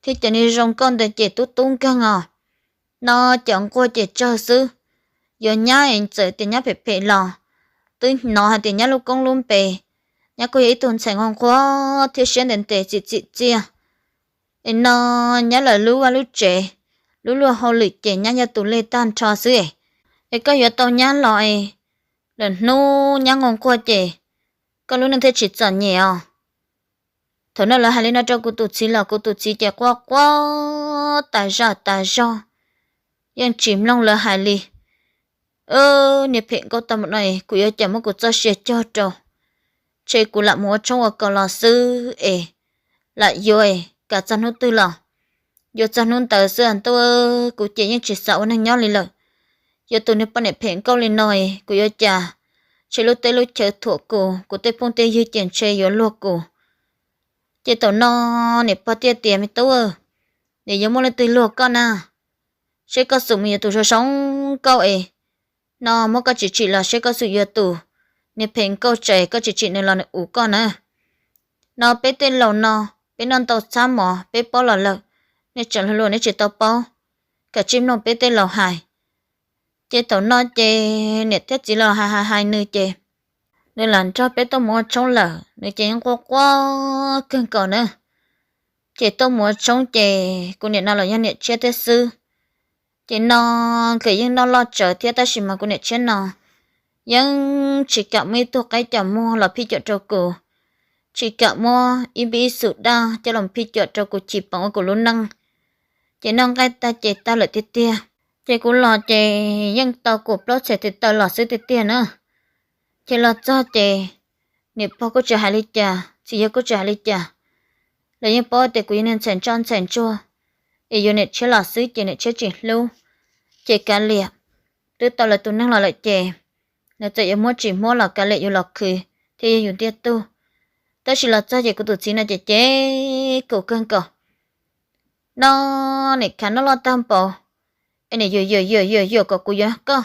thiab cov niag zoo nkauj ntawd ces tub tub nkeeg os. No cov nquag ces tsawg xwb. Yuav nyab es txawm tias nyab phem phem los twb hnov hais tias nyab lub koob lub npe, nyab kuj yog ib tug ntxhais nquag nquag thiab siab ntev ntev txim txim txiaj. Es no nyab lawv lub vaj lub tsev, lub luag hauj lwm ces nyab yog tus leg tag nrho xwb es, es koj yuav tau nyab los es lawm hnub nyab nquag nquag ces koj lub neej thiaj tsis txom nyem os. Thaum no lawv hais li no rau kuv tus txiv los kuv tus txiv ces quaj quaj tas zaj tas zog, yeej tsis mloog lawv hais li. Niag phem nkauj tau mus no es kuv yuav cas muab kuv txoj sia cog rau, ntshe kuv lam mus ua tshoob ua kos los xwb es, lam yuav es kav txog hnub twg los yuav txog hnub ntawd xwb ntuj, kuv ces yeej tsis xav ua neeg nyob li lawm. Yuav tus niag poj niam phem nkauj li no es kuv yuav cas, ntshe lub teb lub chaw thuam kuv, kuv tej phooj tej ywg ces ntshe yuav luag kuv. Ces thaum no niam pog thiaj tias me tub, nim yuav muaj leej twg luag koj na, seb koj xum mus yuav tus zoo zoo nkauj es, no muab koj tsim tsim los seb koj xum yuav tus niag phem nkauj tsam koj tsim tsim nws los nws uv koj na. No peb tej laus no, peb noj ntau txhab mov peb paub los lawm, nej tseem luag luag nej tsis tau paub, kav tsij mloog peb tej laus hais. Ces thaum no ces niam thiab txiv los hais hais hais nws ces nws lam nrog peb tuaj mus ua tshoob lawm, nws ces yeej quaj quaj kawg nkaus na. Ces tuaj mus ua tshoob ces kuv niam no los yog niam tshiab thiab xwb. Ces no nkawd yeej noj loj tsawv thiab tab sis mas kuv niam tshiab no yeej tsis kam muaj ib tug qaib coj muag los phij cuam rau kuv, tsis kam muab ib npib ib xum daj coj los phij cuam rau kuv chim peem ua kuv lub neej. Ces noj nqaij tag ces tag lawm tiag tiag. Ces kuv los ces yeej tau kuv plaub txhais tes taw los xwb tiag tiag na. Ces los txog ces niam pog kuj tsis hais li cas, txiv yawg kuj tsis hais li cas. Lawv yeej paub tias kuv yog niag ntxhais ntsoj ntxhais ntsuag, es yuav niam tshiab los xwb ces niam tshiab tsis hlub. Ces kav liam, twb tau lawv tus neeg los lawm ces nws txawm yuav muab tsis muab los kav liam, yus los khwv thiaj yog yus ntiag tug. Tab sis los txog ces kuv tus txiv no ces cem kuv kawg nkaus. No, nim khav noj loj tag npaum, es nim yuam yuam yuam yuam yuam kom kuv yuav koj.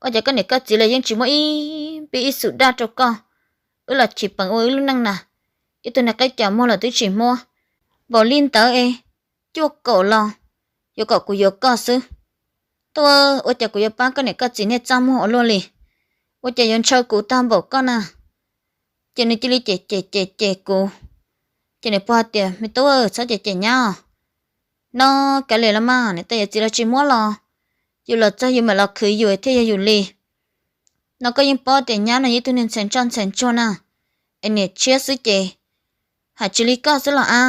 Ua cas koj niam koj txiv los yeej tsis muab ib npib ib xum daj rau koj? Wb los chim peem ua wb lub neej na, ib tug niag qaib cos muag los twb tsis muab. Npaum li ntawd es cuaj kaum los yuav kom kuv yuav koj xwb. Tuaj, ua cas kuv yuav pab koj niam koj txiv niag txaj muag ua luaj li? Ua cas yuav ntshaw kuv tag npaum koj na? Ces nws cia li cem cem cem cem kuv. Ces niam pog tias, me tub, txhob cem cem nyab os. No, kav liam los mas, niam tais yawm txiv los tsis muab los, yus los txog yus mam los khwv yus thiaj yog yus li. No koj yeej paub tias nyab no yog ib tug niag ntxhais ntsoj ntxhais ntsuag na, es niam tshiab xwb ces hais tsis li koj xwb los a.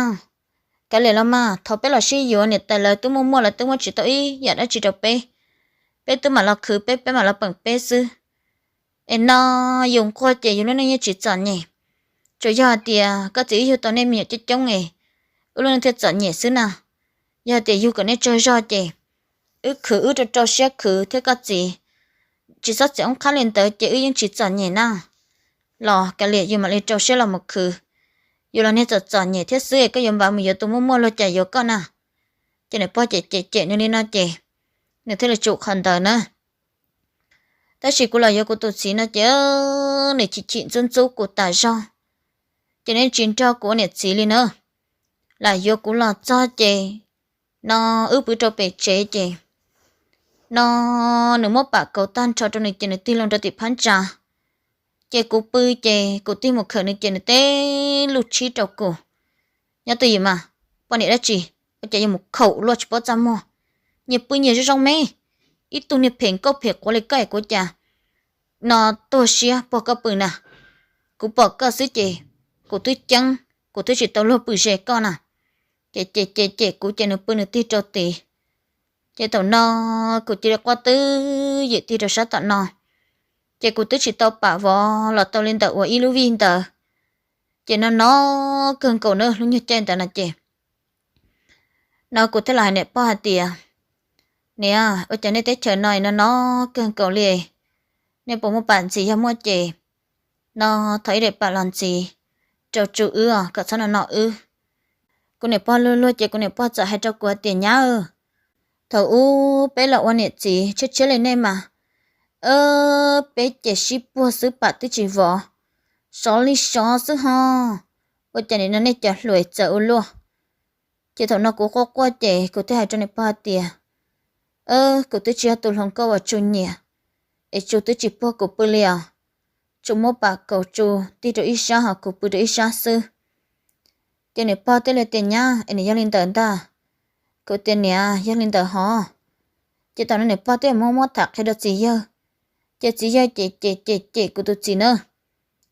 Kav liam los mas, thaum peb los sib yuav niam tais lawv twb muaj muaj, lawv twb muab tsis tau ib yam dab tsi rau peb. Peb twb mam los khwv peb, peb mam los peem peb xwb. Es no yus nquag ces yus lub neej yeej tsis txom nyem. Tsuas yog hais tias koj txiv wb yug tau nej me nyuam coob coob es wb lub neej thiaj txom nyem xwb na. Yog tias yug kom nej tsaug zog ces wb khwv wb rau rau siab khwv thiab koj txiv, tsis txhob txiav oob qhab li ntawd ces wb yeej tsis txom nyem na. Los kav liam, yus mam li rau siab los mus khwv. Yus los niag txom txom nyem thiab xwb es koj yuav npav mus yuav tus muaj muaj luag cas yuav koj na. Ces niam pog cem cem cem nws li no ces nws thiaj li tsum qhov ntawd na. Tab sis kuv los yuav kuv tus txiv no ces nws chim chim ntxub ntxub kuv tas zog, ces nws tsis nrog kuv ua niam txiv li na. Lam yuav kuv los txog ces no wb pw rau pem tsev ces no nws muab pam kaus tag nrho rau nws ces nws tig loo rau tim phab ntsa. Ces kuv pw ces kuv tig mus khawm nws ces nws teb lub tshib rau kuv. Nyob twj ywm mas, poj niam dab tsi, ua cas yuav mus khaum luaj tsis paub txaj muag? Nyias pw nyias zoo zoo me, ib tug niag phem nkauj phem quav li koj es kuv cas no tuag siab puag koj pw na. Kuv pom koj xwb ces kuv twb ceeb, kuv twb tsis tau luag pw ze koj na. Ces cem cem cem kuv ces nws pw nws tig rau tid. Ces thaum no kuv cia li quaj twb ywm tig rau sab tom no. Ces kuv twb tsis tau pam vov los tau li ntawm uas ib lub vij ntawd. Ces no no kawg nkaus na, lub nyuag caij ntawd no ces no kuv thiaj los hais niam pog hais tias, niam, ua cas nej teb chaws no no no kawg nkaus li, nej puas muaj pam ntxiv? Yog muaj ces no thov ib daim pam los ntxiv rau tsu wb os, kom txhob no no wb. Kuv niam pog luag luag ces kuv niam pog txawm hais rau kuv hais tias, nyab, thaum ub peb los ua niam txiv tshiab tshiab li nej mas, peb ces sib puag xwb pam twb tsis vov, sov li sov xwb ho, ua cas nim no nej cov hluas txawm ua luaj. Ces thaum no kuv quaj quaj ces kuv thiaj hais rau niam pog hais tias, kuv twb tsis yog tus hluas nkauj uas tsu nyiam, es tsu twb tsis puag kuv pw li os. Tsu muab pam kaus tsu tig rau ib sab ho kuv pw rau ib sab xwb. Ces niam pog thiaj li tias, nyab, es nws yog li ntawd ntag? Kuv tias, niam, yog li ntawd hov. Ces thaum no niam pog thiaj muab muab tham qhia rau txiv yawg, ces txiv yawg cem cem cem cem kuv tus txiv na.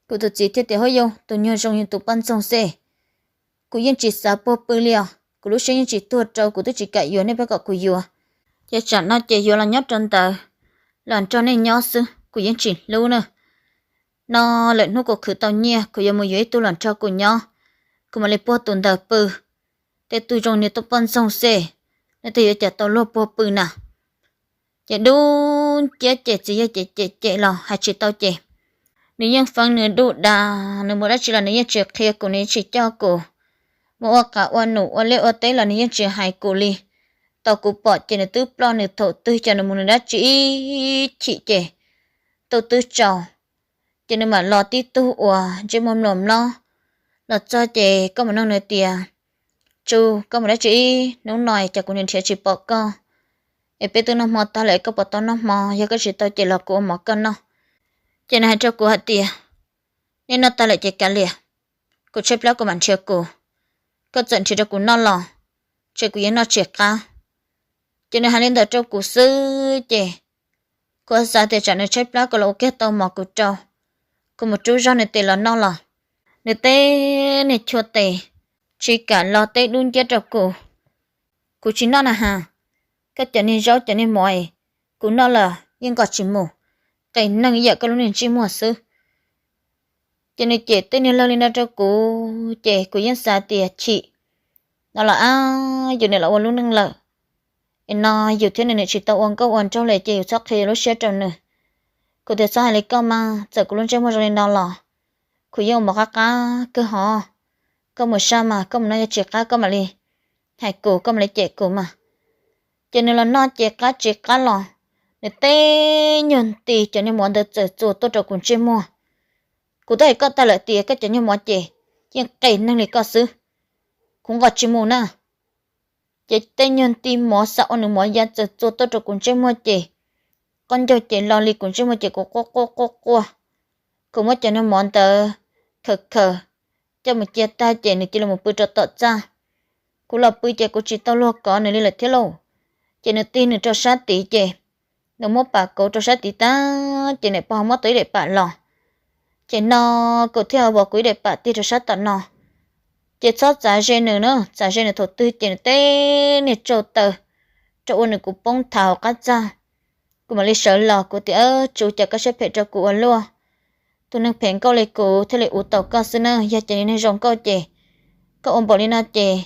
Kuv tus txiv thiaj tias, huab yau, tus nyuag zoo li tus poj ntxoog xwb, kuv yeej tsis xav puag pw li os, kuv lub siab yeej tsis tuag rau, kuv twb tsis kam yuav nej pab kom kuv yuav. Ces tsam no ces yuav los nyob rau ntawd, los nrog nej nyob xwb kuv yeej tsis hlub na. No lawm hnub kuv khwv tau nyiaj kuv yuav mus yuav ib tug los nrog kuv nyob, kuv mam li puag tus ntawd pw. Tej tug zoo li tus poj ntxoog xwb, nej twb yuav cas tau luag puag pw na. Ces dub nciab ces txiv yawg cem cem cem los hais tsis tau ces nws yeej feeb nws dub dag, nws mus dab tsi los nws yeej tsis qhia kuv, nws yeej tsis coj kuv. Mus ua qav ua num ua liaj ua teb los nws yeej tsis hais kuv li. Tau kuv pom ces nws twb ploj, nws thaum twg ces nws mus nws dab tsi ib chim ces tuj twb tsaus. Ces nws mam los tib tug uas ntsej muag mluas mlob los txog ces koj mus nug nws tias, tsu, koj mus dab tsi ib hnub no es cas kuv niaj nrhiav tsis pom koj? Es peb twb noj hmo tag lawm, koj puas tau noj hmo? Yog koj tsis tau ces los kuv ua mov koj noj. Ces nws hais rau kuv hais tias, nej noj tag lawm ces kav liam, kuv tshaib plab kuv mam nrhiav kuv, koj txawm nrhiav rau kuv noj los, ces kuv yeej noj tsis qab. Ces nws hais li ntawd rau kuv xwb ces kuv xav tias tsam nws tshaib plab kuv los ua kiag tau mov kuv rau, kuv mus rub zog nws tes los noj los. nws teb niag chua tes, tsis kam los teb dub nciab rau kuv. Kuv tsis noj na has, koj cov niag zaub cov niag mov es kuv noj los yeej nqos tsis mus, qes neeg yam koj lub niag ntsej muag xwb. Ces nws cem tej niag lawg li no rau kuv ces kuv yeej xav tias chim no los ab yus niam los ua lub neej lawm, es no yus thiab nws niam tsis tau ua nkauj ua nraug li ces yus txhob qhia lub siab rau nws. Kuv tias txhob hais li koj mas, txawm kuv lub ntsej muag zoo li no los kuv yeej ua mov qab qab kawg hov. Koj mus sab mas koj mus noj, yog tsis qab koj mam li hais kuv, koj mam li cem kuv mas. Ces nws los noj ces qab tsis qab los, nws teb nyuag nti cov niag mov ntawd txawm txua tuaj rau kuv ntsej muag. Kuv twb hais koj tag lawm tias koj cov nyuag mov ces yeej qes neeg li koj xwb, kuv nqos tsis mus na. Ces tej nyuag nti mov xav ua nws mov ya txawm txua tuaj rau kuv ntsej muag ces qab ncaug ces lo li kuv ntsej muag ces kuv quaj quaj quaj quaj. Kuv muab cov niag mov ntawd khaws khaws coj mus cia tag ces nws cia li mus pw rau tom txaj. Kuv los pw ces kuv tsis tau luag kov nws li lawm thiab lauj. Ces nws tig nws rau sab tid ces nws muab pas kauv rau sab tid tag ces niam pog ho muab tau ib daim pam los. Ces no kuv thiaj vov kuv ib daim pam tig rau sab tom no. Ces txhob txav ze nws na, txav ze nws thaum twg ces nws teb niag tsau taw rau ua nws kuv poob thav hauv qab txaj. Kuv mam li sawv los kuv tias, Tsum, cas koj siab phem rau kuv ua luaj. Tus neeg phem nkauj li kuv thiaj li ua tau koj xwb na, yog cov niag neeg zoo nkauj ces koj ua npaum li no ces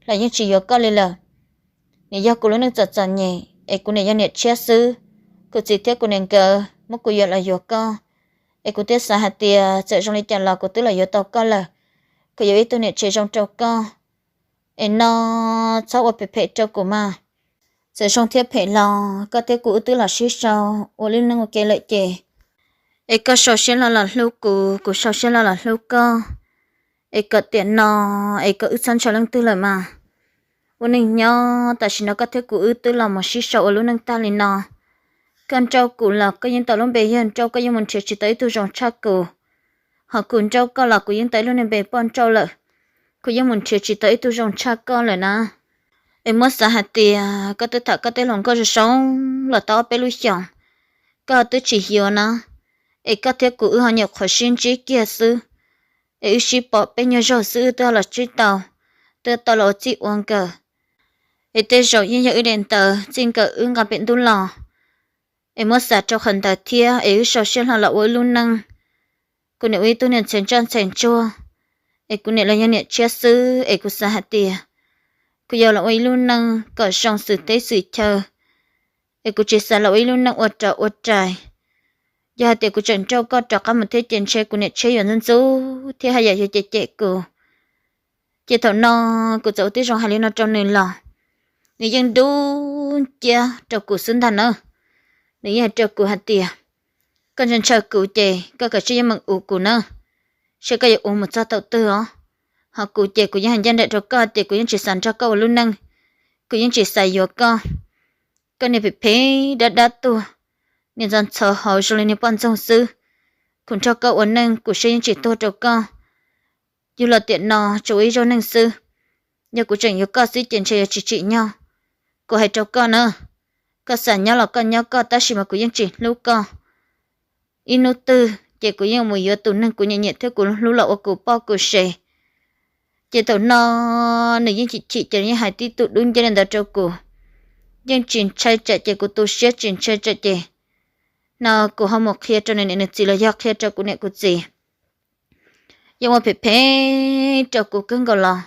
lawv yeej tsis yuav koj li lawm. Nws yog kuv lub neej txom txom nyem es kuv niam yog niam tshiab xwb, kuv txiv thiab kuv niam nkawd muab kuv yuam los yuav koj. Es kuv thiaj xav hais tias txawm zoo li cas los kuv twb los yuav tau koj lawm, kuv yuav ib tug niam tsev zoo rau koj. Es no txhob ua phem phem rau kuv mas. Txawm zoo thiab phem los koj thiab kuv wb twb los sib sau ua lub neej ua ke lawm ces, es koj sau siab loj los hlub kuv, kuv sau siab loj los hlub koj. Es kom tiam no es koj wb txhob ntshaw leej twg lawm mas. Ua neej nyob tam sim no koj thiab kuv wb twb los mus sib sau ua lub neej tag li no. Koj nrauj kuv los koj yeej tau lub npe yawg nrauj, koj yeej mus nrhiav tsis tau ib tug zoo tshaj kuv. Ho kuv nrauj koj los kuv yeej tau ib lub niag npe poj nrauj lawm, kuv yeej mus nrhiav tsis tau ib tug zoo tshaj koj lawm na. Es muab xav hais tias koj twb tham koj tej hluas nkauj zoo zoo los tau ob peb lub xyoos, koj twb tsis yuav na. Es koj thiab kuv wb ho nyuam qhuav sib ntsib kiag xwb, es wb sib pom peb nyuag zaug xwb wb twb los ntsib tau, twb tau los ua txij ua nkawm. Es tej zaum yeej yog wb daim ntawv txij nkawm wb nqa pem ntuj los. Es muab xav rau qhov ntawd thiab es wb sau siab hlo los ua wb lub neej. Kuv niam ua ib tug niag ntxhais ntsoj ntxhais ntsuag, es kuv niam los yog niam tshiab xwb, es kuv xav hais tias kuv yog los ua ib lub neej kom zoo xwm teb xwm chaw, es kuv tsis xav los ua ib lub neej ua rov ua rais. Yog hais tias kuv tseem nrauj koj rov qab mus thiab ces ntshe kuv niam tshiab yuav ntxub ntxub thiab haj yam yuav cem cem kuv. Ces thaum no kuv txawm ua tib zoo hais li no rau nws los nws yeej dub nciab rau kuv xwb ntag na. Nws yeej hais rau kuv hais tias, Koj ntshaw ntshaw kuv ces koj kav tsij yeej meem ua kuv na, seb koj yuav ua mus txog thaum twg os. Ho kuv ces kuv yeej hais ncaj nraim rau koj tias kuv yeej tsis xav nrog koj ua lub neej, kuv yeej tsis xav yuav koj. Koj niag phem phem dab dab tuag, niag ntxhov ntxhov hauv zoo li niag poj ntxoog xwb. Kuv nrog koj ua neej kuv siab yeej tsis tuag rau koj. Yug los tiam no tsuas ua ib zaug neej xwb, yog kuv tseem yuav koj xwb ces ntshe yuav tsis tsim nyog. Kuv hais rau koj na, koj xav nyob los koj nyob koj, tab sis mas kuv yeej tsis hlub koj. Ib hnub twg ces kuv yeej mus yuav tus neeg kuv nyiam nyiam thiab kuv hlub los ua kuv poj kuv sev. Ces thaum no nws yeej chim chim ces nws yeej hais tib tug dub nciab li ntawd rau kuv, yeej tsis ntshai tsam ces kuv tu siab tsis ntshai tsam ces no kuv ho mus qhia rau nws niam nws txiv los yog qhia rau kuv niam kuv txiv. Yeej ua phem phem rau kuv kawg nkaus los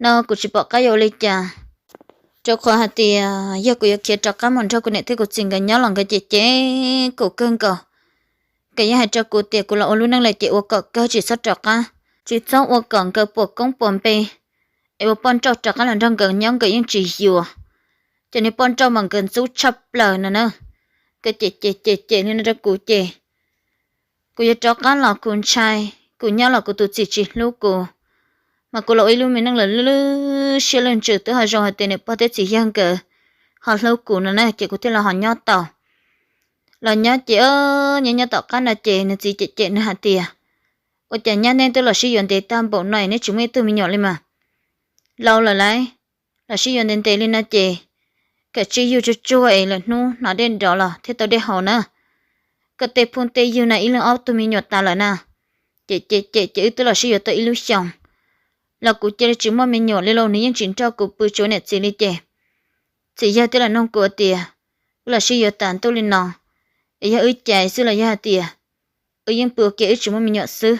no kuv tsis pom qab yuav ua li cas, rau qhov hais tias yog kuv yuav khiav rov qab mus nrog kuv niam thiab kuv txiv nkawd nyob los nkawd cem cem kuv kawg nkaus. Nkawd yeej hais rau kuv tias kuv los ua lub neej lawm ces ua kom kawg tsis txhob rov qab, tsis txhob ua kom nkawd puas koob puas npe, es ua poj nrauj rov qab los nrog nkawd nyob nkawd yeej tsis yuav. Ces niag poj nrauj mas nkawd ntxub tshaj plaws no na. Nkawd cem cem cem cem li no rau kuv ces kuv yuav rov qab los kuv ntshai, kuv nyob los kuv tus txiv tsis hlub kuv, mas kuv los ua ib lub me neej lawm lwj siab lwj ntsws twb ho zoo hais tias niam pog thiab txiv yawg nkawd ho hlub kuv no na ces kuv thiaj los ho nyob tau. Los nyob ces nyob nyob tom qab no ces nws txiv cem cem nws hais tias, Ua cas nyab neb twb los sib yuav ntev tag npaum no neb tsis muaj ib tug me nyuam li mas? Laus lawm lauj, los sib yuav ntev ntev li no ces kav tsij yug tsuag tsuag es lwm hnub hnov dej nrov los thiaj tau dej haus na. Koj tej phooj tej ywg na ib leeg ob tug me nyuam tas lawm na, Ces ces ces ces wb twb los sib yuav tau ib lub xyoos los kuv cia li tsis muaj me nyuam li los nws yeej tsis nrog kuv pw tsuas niam txiv li ces txiv yawg thiaj los nug kuv tias, wb los sib yuav tas ntuj li no es yog wb caiv xwb los yog hais tias wb yeej pw ua ke wb tsis muaj me nyuam xwb?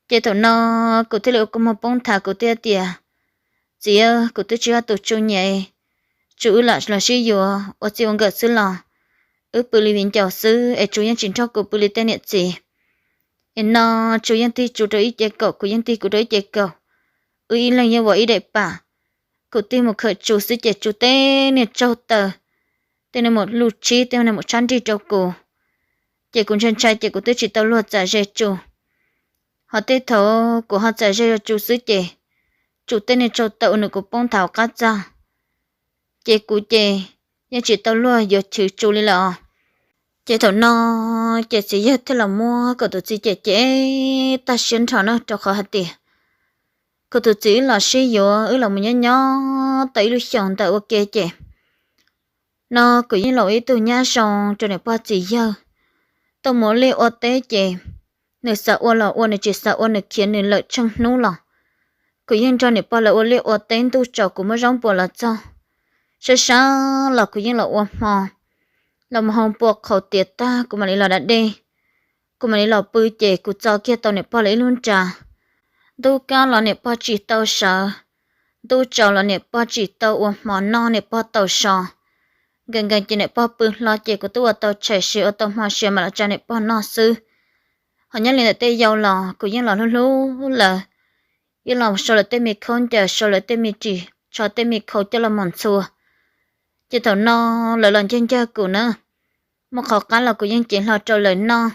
Ces thaum no kuv thiaj li ua kua muag poob nthav, kuv thiaj tias, txiv, kuv twb tsis yog tus Tsu nyiam, tsuas wb lam los sib yuav ua txij ua nkawm xwb los wb pw li viv ncaus xwb es tsuas yeej tsis nrog kuv pw li tej niam txiv. Es no tsuas yeej tig tsuas rau ib ce kaum, kuv yeej tig kuv rau ib ce kaum, wb ib leeg yeej ua ib daim pam. Kuv tig mus khawm tsuas xwb ces tsuas tej niag tsaug taw, tej niag mus luj tshib, tej niag mus tshab nrig rau kuv. Ces kuv ntshai ntshai ces kuv twb tsis tau luag txav ze tsuas. Ho tej thaum kuv ho txav ze rau tsuas xwb ces tsuas tej niag tsaug taw ua nws kuv poob nthav qab txag. Ces kuv ces yeej tsis tau luag yuav chwv tsuas li lawm. Ces thaum no ces txiv yawg thiaj los muab kuv tus txiv cem cem tag siab nrho na, rau qhov hais tias kuv tus txiv wb los sib yuav, wb los mus nyob nyob tau ib lub xyoos ntawm ua ke ces no kuv yeej los ib tug nyab zoo rau niam pog txiv yawg. Tau mus ua liaj ua teb ces nws xav ua los ua, nws tsis xav ua nws khiav nws lawm tsheej hnub los kuv yeej nrog niam pog lawv ua liaj ua teb, ntuj tsaus kuv muab zaub npua los txog, sab sab los kuv yeej los ua hmo, los mus hau npua qhaus tiav tag kuv mam li los da dej. Kuv mam li los pw ces kuv txo kiag tau niam pog lawv ib lub nra. Ntuj kab los niam pog tsis tau sawv, ntuj tsaus los niam pog tsis tau ua hmo noj, niam pog tau so. Nkees nkees ces niam pog pw hlo ces kuv twb ua tau tshais siav ua tau hmo siav mam los tsa niam pog noj xwb. Ho nyob li ntawm tej yau los kuv yeej los hlub hlub lawv, yeej los sau lawv tej me khaub ncaws, sau lawv tej me ris tsho, tej me khau coj los mus ntxhua. Ces thaum no lawv los ncag ncag kuv na, muaj qhov qab los kuv yeej cev hlo rau lawv noj.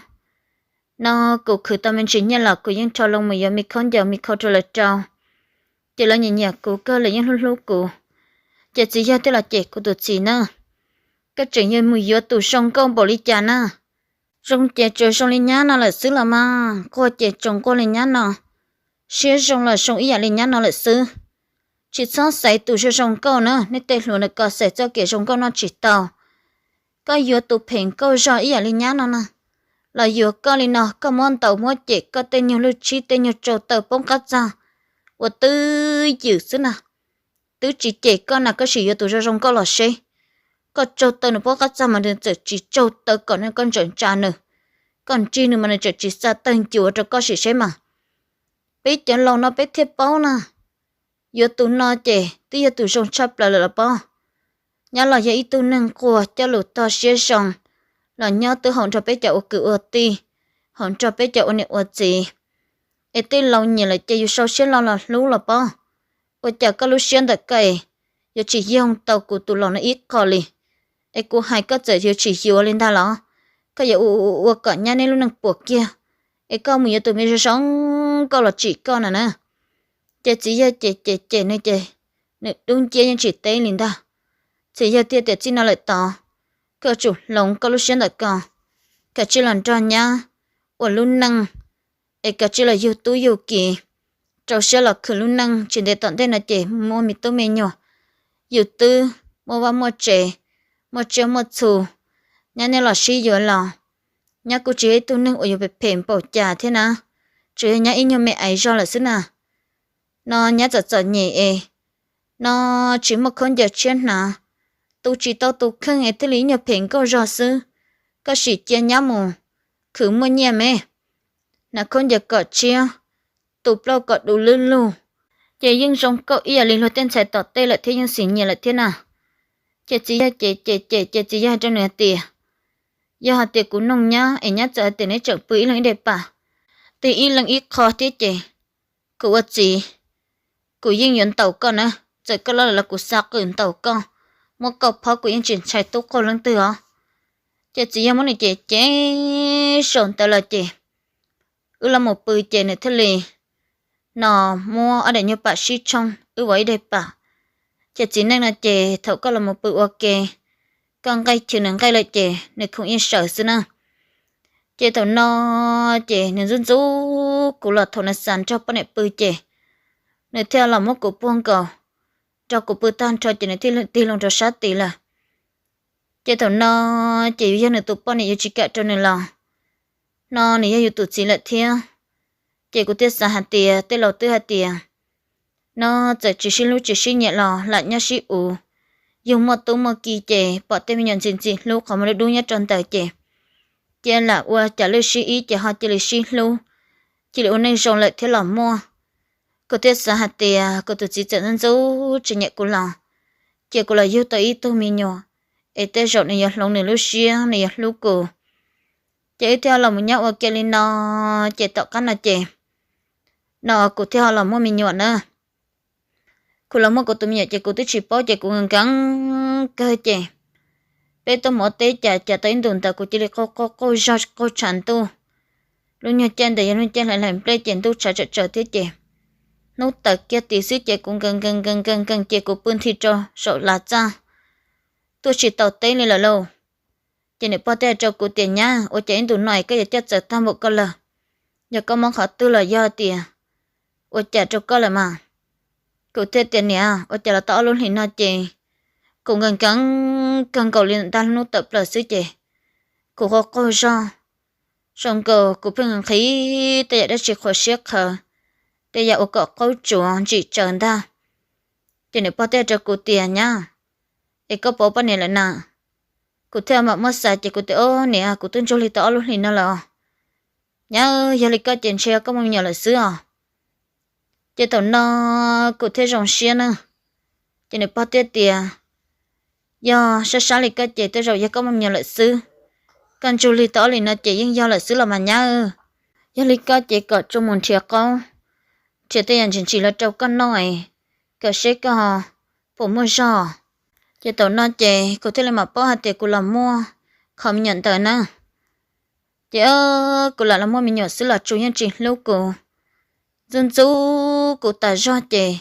No kuv khwv tau me ntsis nyiaj los kuv yeej rho loo mus yuav me khaub ncaws me khau rau lawv rau. Ces lawv nyiam nyiam kuv kawg, lawv yeej hlub hlub kuv. Ces txiv yawg thiaj los cem kuv tus txiv na, koj tseem yuav mus yuav tus zoo nkauj npaum li cas na? Zoo ces tsuas zoo li nyab no lawm xwb los mas, nquag ces tsuas nquag li nyab no, siab zoo los zoo ib yam li nyab no lawm xwb. Tsis txhob xaiv tus zoo zoo nkauj na, nej tej hluas ntawm ko xaiv txoj kev zoo nkauj noj tsis tau. Koj yuav tus phem nkauj zog ib yam li nyab no na, los yuav koj li no koj muab ntaus muab cem koj tej nyuag luj tshib tej nyuag tsaug taw poob qab txag ua twb ywm xwb na. Twb tsis cem koj na, koj sim yuav tus zoo zoo nkauj los seb. Koj tsaug taw nws poob qab txag mas nws txawm tsis tsaug taw kom nws koj ntsaum ntsa nws, koj nrig nws mas nws txawm tsis xa tawg ncua rau koj sim seb mas. Peb cov laus no peb thiaj paub na, yuav tus no ces twb yog tus zoo tshaj plaws lawm los pob. Nyab los yog ib tug neeg nquag coj lus tog siab zoo, los nyob twb haum nrog peb cov ua kwv ua tij, haum nrog peb cov ua niam ua txiv. Es tej laus nyiam lawm ces yus sau siab lo los hlub los pob. Ua cas koj lub siab ntawm koj es yuav tsis yoog tau kuv tus laus no ib qho li? Es kuv hais koj txawm yuav tsis yuav li ntag los? Koj yuav ua ua ua kom nyab neb lub neej puas kiag, es koj mus yuav tus me zoo zoo nkauj los tsim koj no na. Ces txiv yawg ces ces ces nws ces nws dub nciab yeej tsis teb li ntag. Txiv yawg thiaj tias txij no lawm tod, koj tsum hloov koj lub siab ntawm ko, kav tsij los nrog nyab ua lub neej, es kav tsij los yug tub yug kiv, rau siab los khwv lub neej, tsis ntev tom ntej no ces muaj me tub me nyuam, yus twb muaj vaj muaj tsev, muaj tsiaj muaj txhu. Nyab neb los sib yuav los, nyab kuj tsis yog ib tug neeg uas yuav phem phem npaum cas thiab na, tsuas yog nyab ib nyuag me aiv zog lawm xwb na. No nyab txom txom nyem es no tsis muaj khaub ncaws tshiab hnav, tu tsis tau tus kheej es thiaj li ib nyuag phem nkauj zog xwb. Koj sim cia nyab mus khwv muaj nyiaj me, hnav khaub ncaws kom tshiab, tu plaub kom du lwb lug, ces yeej zoo nkauj ib yam li luag tej ntxhais tom tej lawm thiab yeej xis nyiam lawm thiab na. Ces txiv yawg ces ces ces ces txiv yawg hais rau nws hais tias, yog hais tias kuv noog nyab es nyab txawm hais tias neb tseem pw ib leeg ib daim pam, tig ib leeg ib qho thiab ces kuv ua txiv, kuv yeej yuav ntaus koj na. Txawm koj loj lawm los kuv xa qws ntaus koj, muab koj phob kuv yeej tsis ntshai tub quag leej twg os. Ces txiv yawg muab nws cem cem saum ntawd los ces wb los mus pw ces nws thiaj li no muab ob daim nyuag pam sib tshooj wb ua ib daim pam. Ces txiv neej no ces thaum koj los mus pw ua ke, koj nqaij chwv nws nqaij lawm ces nws khoom yeej sawv xwb na. Ces thaum no ces nws ntxub ntxub kuv los thaum nws xav nrog poj niam pw ces nws thiaj los muab kuv puag nkaus, nrog kuv pw tag nrho ces nws thiaj tig loo rau sab tid lawm. Ces thaum no ces yus yog nws tus poj niam yus tsis kam rau nws los, no nws yog yus tus txiv lawm thiab. Ces kuv thiaj xav hais tias tej laus twb hais tias no txawm tsis sib hlub tsis sib nyiam los lam nyob sib uv, yug muaj tub muaj ki ces pom tej me nyuam ntxim ntxim hlub qhov muag dub dub nyob rau ntawd ces cia lam ua cas lwj sib ib ces ho cia li sib hlub, cia li ua neej zoo lawm thiab los muaj. Kuv thiaj xav hais tias kuv tus txiv txawm ntxub ntxub tsis nyiam kuv los cia kuv los yug tau ib tug me nyuam, es tej zaum nws yuav hloov nws lub siab nws yuav hlub kuv. Ces wb thiaj los mus nyob ua ke li no, ces tom qab no ces no kuv thiaj ho los muaj me nyuam na. Kuv los muaj kuv tus me nyuam ces kuv twb tsis paub ces kuv nkees nkees kawg ces peb tuaj mus ua teb cas cas tau ib ntus ntawd kuv cia li qaug qaug qaug zog qaug tshav ntuj. Lub nyuag caij ntawd yog lub caij hlais hlais nplej ces ntuj tshav tsawm tsawm thiab ces hnub tawm kiag tid xwb ces kuv nkees nkees nkees nkees nkees ces kuv pw nthi rau saum lav txaj tuaj tsis tau teb li lawm lauj. Ces niam pog thiaj hais rau kuv tias nyab, ua cas ib ntus no es koj yuav coj txawv tag npaum koj lawm? Yog koj mob qhov twg los yog tias ua cas rau koj lawm mas? Kuv thiaj tias niam, ua cas los tau ob lub hlis no ces kuv nkees nkees kawg nkaus li ntag, hnub tawm plaws xwb ces kuv qaug qaug zog, zoo nkaus kuv pheej nqhis tej yam dab tsi qhuav siab qhawv, tej yam ua kom qaub tsuav ntsim tsaws ntag. Ces niam pog thiaj hais rau kuv tias nyab, es koj puas poj niam lawm na? Kuv thiaj mam muab xav ces kuv tias o niam, kuv twb ntsuag li tau ob lub hlis no lawm os. Nyab, yog li koj ces ntshe koj muaj me nyuam lawm xwb os. Ces thaum no kuv thiaj zoo siab na. Ces niam pog thiaj tias yog sab sab li koj ces tej zaum yog koj muaj me nyuam lawm xwb. Koj ntsuag li tau ob hlis no ces yeej yog lawm xwb los mas nyab. Yog li koj ces kom tsuas mus nrhiav qaub, nrhiav tej yam ntsim ntsim los rau koj noj es kom seb koj puas muaj zog. Ces thaum no ces kuv thiaj li mam paub hais tias kuv los muaj qhov me nyuam ntawd na. Ces kuv lam los muaj me nyuam xwb los tsuas yeej tsis hlub kuv, ntxub ntxub kuv tas zog ces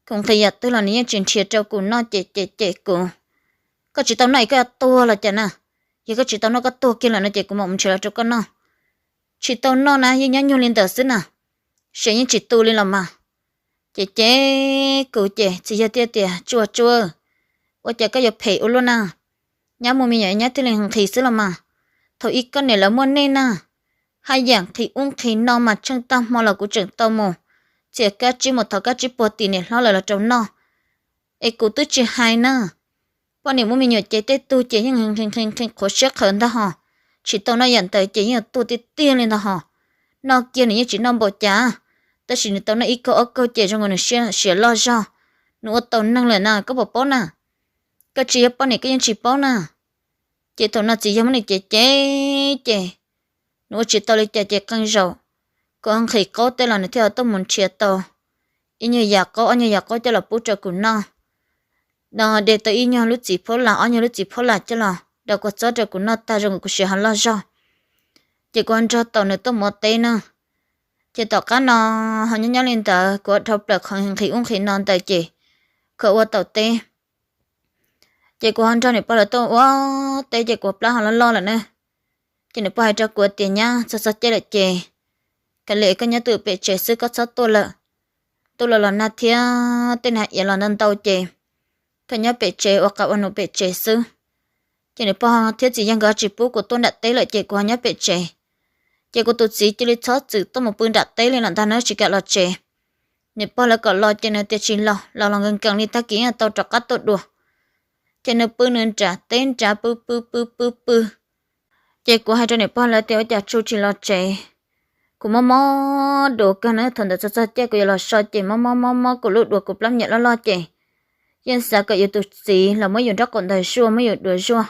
kuv nqhis yam twg los nws yeej tsis nrhiav rau kuv noj ces cem cem kuv. Koj tsis tau noj es koj yuav tuag los cas na? Yog koj tsis tau noj koj tuag kiag lawm no ces kuv mam mus nrhiav los rau koj noj. Tsis tau noj na, yeej nyob nyuag li ntawd xwb na, siav yeej tsis tu li los mas. Ces cem kuv ces txiv yawg thiaj tias tsuas tsuas, ua cas koj yuav phem ua luaj na? Nyab muaj me nyuam nyab thiaj li nqhis xwb los mas. Thaum ub koj niam lawv muaj nej na, haj yam nqhis ub nqhis no mas tsheej tag hmo los kuv tseem tau mus txiav kab tsib mus thov kab tsib puag tim niam hlob lawv los rau noj. Es kuv twb tsis hais na, poj niam muaj me nyuam ces tej tug ces yeej nqhis nqhis nqhis qhuav siab qhawv ntag hos, tsis tau noj yam ntawd ces yeej tuag tiag tiag li ntag hos. Noj kiag nws yeej tsis noj npaum cas, tab sis nws tau noj ib kaug ob kaug ces zoo nkaus nws siav loj zog, nws ua tau neeg lawm na, koj puas paub na? Koj tsis yog poj niam koj yeej tsis paub na. Ces thaum no txiv yawg muab nws cem cem ces nws ua tsis tau li cas ces qee zaum kuv nqhis qaub tej los nws thiaj tuaj mus nrhiav tau ib nyuag yam qaub ob nyuag yam qaub coj los pub rau kuv noj. No de tau ib nyuag lub txiv phuab las ob nyuag lub txiv phuab las coj los da kua txob rau kuv noj tag zoo nkaus kuv siav ho loj zog. Ces kuv ho nrog tau nws tuaj mus ua teb na. Ces tom qab no ho nyob nyob li ntawd kuv ho dhau plaws qhov nqhis ub nqhis no ntawd ces kuv ua tau teb. Ces kuv ho nrog niam pog lawv tuaj ua teb ces kuv plab ho loj loj lawm na. Ces niam pog hais rau kuv tias nyab, txog txog caij lawm ces kav liam koj nyob twj ywm pem tsev xwb, koj txhob tuaj lawm. Tuaj los los nag thiab tej nag iav los ntau ntau ces koj nyob pem tsev ua qav ua num pem tsev xwb. Ces niam pog thiab txiv yawg nkawd tsis pub kuv tuaj nram teb lawm ces kuv ho nyob pem tsev. Ces kuv tus txiv cia li txhob txwm tuaj mus pw nram teb li lawm ntag na, tsis kam los tsev. Niam pog lawv kom los ces nws tias tsis los, los los nkees nkees li tag kis yeej tau rov qab tuaj dua. Ces nws pw nws nram teb nrad pw pw pw pw pw. Ces kuv hais rau niam pog lawv tias ua cas tsu tsis los tsev. Kuv mob mob duav kawg na, thaum ntawd txog txog caij kuv yuav los so ces mob mob mob mob kuv lub duav, kuv plab me nyuam loj loj ces yeej xav kom yus tus txiv los muab yus nraub qaum ntawd zuaj, muab yus duav zuaj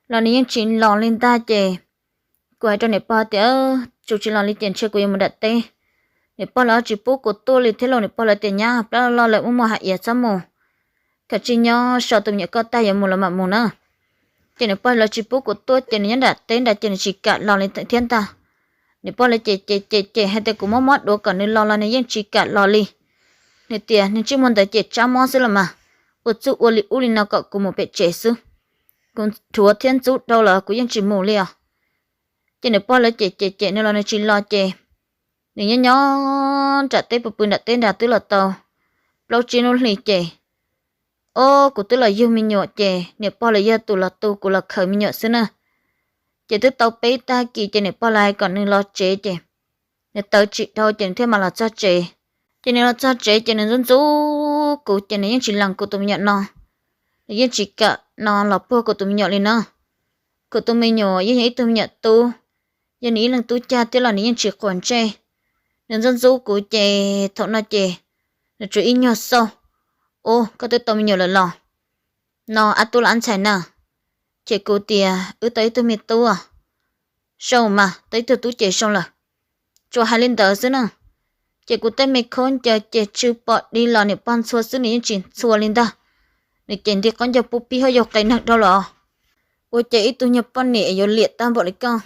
los nws yeej tsis los li ntag ces kuv hais rau niam pog tias tsu tsis los li ces ntshe kuv yuav mus nram teb. Niam pog lawv tsis pub kuv tuaj li thiab lauj, niam pog lawv tias nyab, plab loj loj lawm, muaj muaj hais iav txhob mus, kav tsij nyob so tus me nyuam koj tag yuav mus los mam mus na. Ces niam pog lawv tsis pub kuv tuaj ces nws nyob nram teb nrad ces nws tsis kam los li thiab ntag. Niam pog lawv ces ces ces ces hais tias kuv mob mob duav kom nws los los nws yeej tsis kam los li. Nws tias nws ntsej muag ntawd ces tsab mob xwb los mas, ua txuj ua li ub li no kom kuv mus pem tsev xwb. Kuv dhuav thiab ntxub dhau los kuv yeej tsis mus li os. Ces niam pog lawv ces ces ces nws los nws tsis los ces nws nyob nyob nram teb pw pw nram teb nrad twb los tau plaub tsib lub hlis ces o kuv twb los yug me nyuam ces niam pog lawv yog tus los tu kuv los khaws me nyuam xwb na. Ces twb tau peb tag kis ces niam pog lawv hais kom nws los tsev ces nws tawv tsis dhau ces nws thiaj mam los txog tsev. Ces nws los txog tsev ces nws ntxub ntxub kuv ces nws yeej tsis lees kuv tus me nyuam no, nws yeej tsis kam no los puag kuv tus me nyuam li na. Kuv tus me nyuam yeej yog ib tug me nyuam tub, yog nws ib leeg tub cag thiab los nws yeej tsis quav ntsej. Nws ntxub ntxub kuv ces thaum no ces nws tsuas ib nyuag xauj, Ub, koj twb tau me nyuam lawm los? No ab tub los ab ntxhais na? Ces kuv tias, Wb tau ib tug me tub. Zoo mas, tau ib tug tub ces zoo lawm. Tsuas hais li ntawd xwb na. Ces kuv tej me khaub ncaws ces tsw pom dig los niam pog ntxhua xwb nws yeej tsis ntxhua li ntag. Nws ces nti qaub ncaug pub pib hauj yaug qe neeg dhau los. Ua cas ib tug nyuag poj niam yuav liam tag npaum li koj?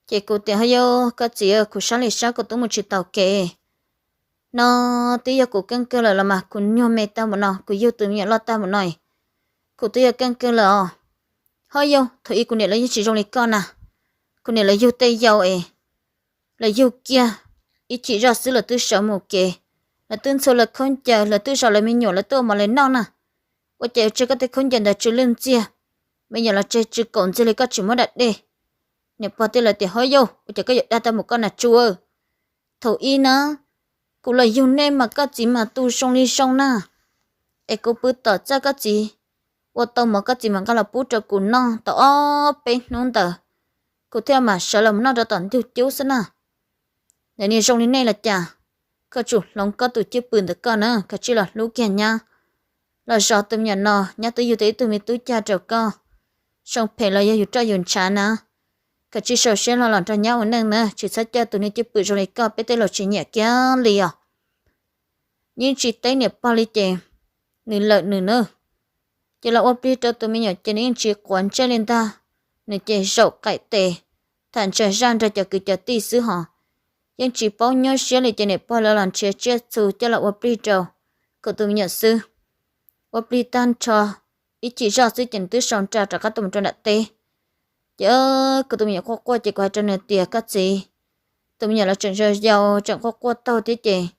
Ces kuv tias, Hauj yaug, koj txiv, kuv sab li sab kuv twb mus tsis taus kev. No twb yog kuv keeb kawg lawm los mas kuv nyuag me tag npaum no, kuv yug tus me nyuam loj tag npaum no, kuv twb yog keeb kawg lawm os. Hauj yaug, thaum ub kuv niam lawv yeej tsis zoo li koj na. Kuv niam lawv yug tej yau es lawv yug kiag ib chim zoj xwb lawv twb sawv mus kev, lawv twb ntxhua lawv khaub ncaws, lawv twb zov lawv me nyuam, lawv twb ua mov lawv noj na. Ua cas yuav tseg koj tej khaub ncaws ntawd tsw lwj ntxiag, me nyuam los tseg tsw kaum ntxiag li koj tsis muab da dej? Niam pog thiaj li tias, Hauj yaug, ua cas koj yuav dag tau mus koj na tsuav? Thaum ub na, kuv los yug nej mas koj txiv mas tus zoo li zoo na, es kuv pw tom txaj koj txiv ua tau mov koj txiv mam nqa los pub rau kuv noj tau ob peb hnub ntawd, kuv thiaj mam sawv los noj rau tom ntug cub xwb na. Ntawm niag zoo li nej los cas, koj tsum hloov koj tus cwj pwm ntawm koj na, kav tsij los hlub kiag nyab, los zov tus me nyuam no, nyab twb yug tau ib tug me tub cag rau koj. Zoo phem los yog yus roj yus ntshav na, kav tsij sau siab hlo los nrog nyab ua neej na, tsis txhob coj tus niag cwj pwm zoo li koj peb tej laus tsis nyiam kiag li os. Yeej tsis teb niam pog li ces nws lawm nws na. Ces los ua plig rau tus me nyuam ces nws yeej tsis quav ntsej li ntag, nws ces zaum qaim tes tham ntsag zaj nrog cov kwv cov tij xwb hos. Yeej tsis paub nyuaj siab li ces niam pog lawv los nrhiav tsiaj txhu coj los ua plig rau kuv tus me nyuam xwb. Ua plig tag nrho ib chim zoj xwb ces nws twb sau nra rov qab tuaj mus rau nram teb. Ces kuv tus me nyuam quaj quaj ces kuv hais rau nws tias, Koj txiv, tus me nyuam los tseem yau yau tseem quaj quaj taug thiab ces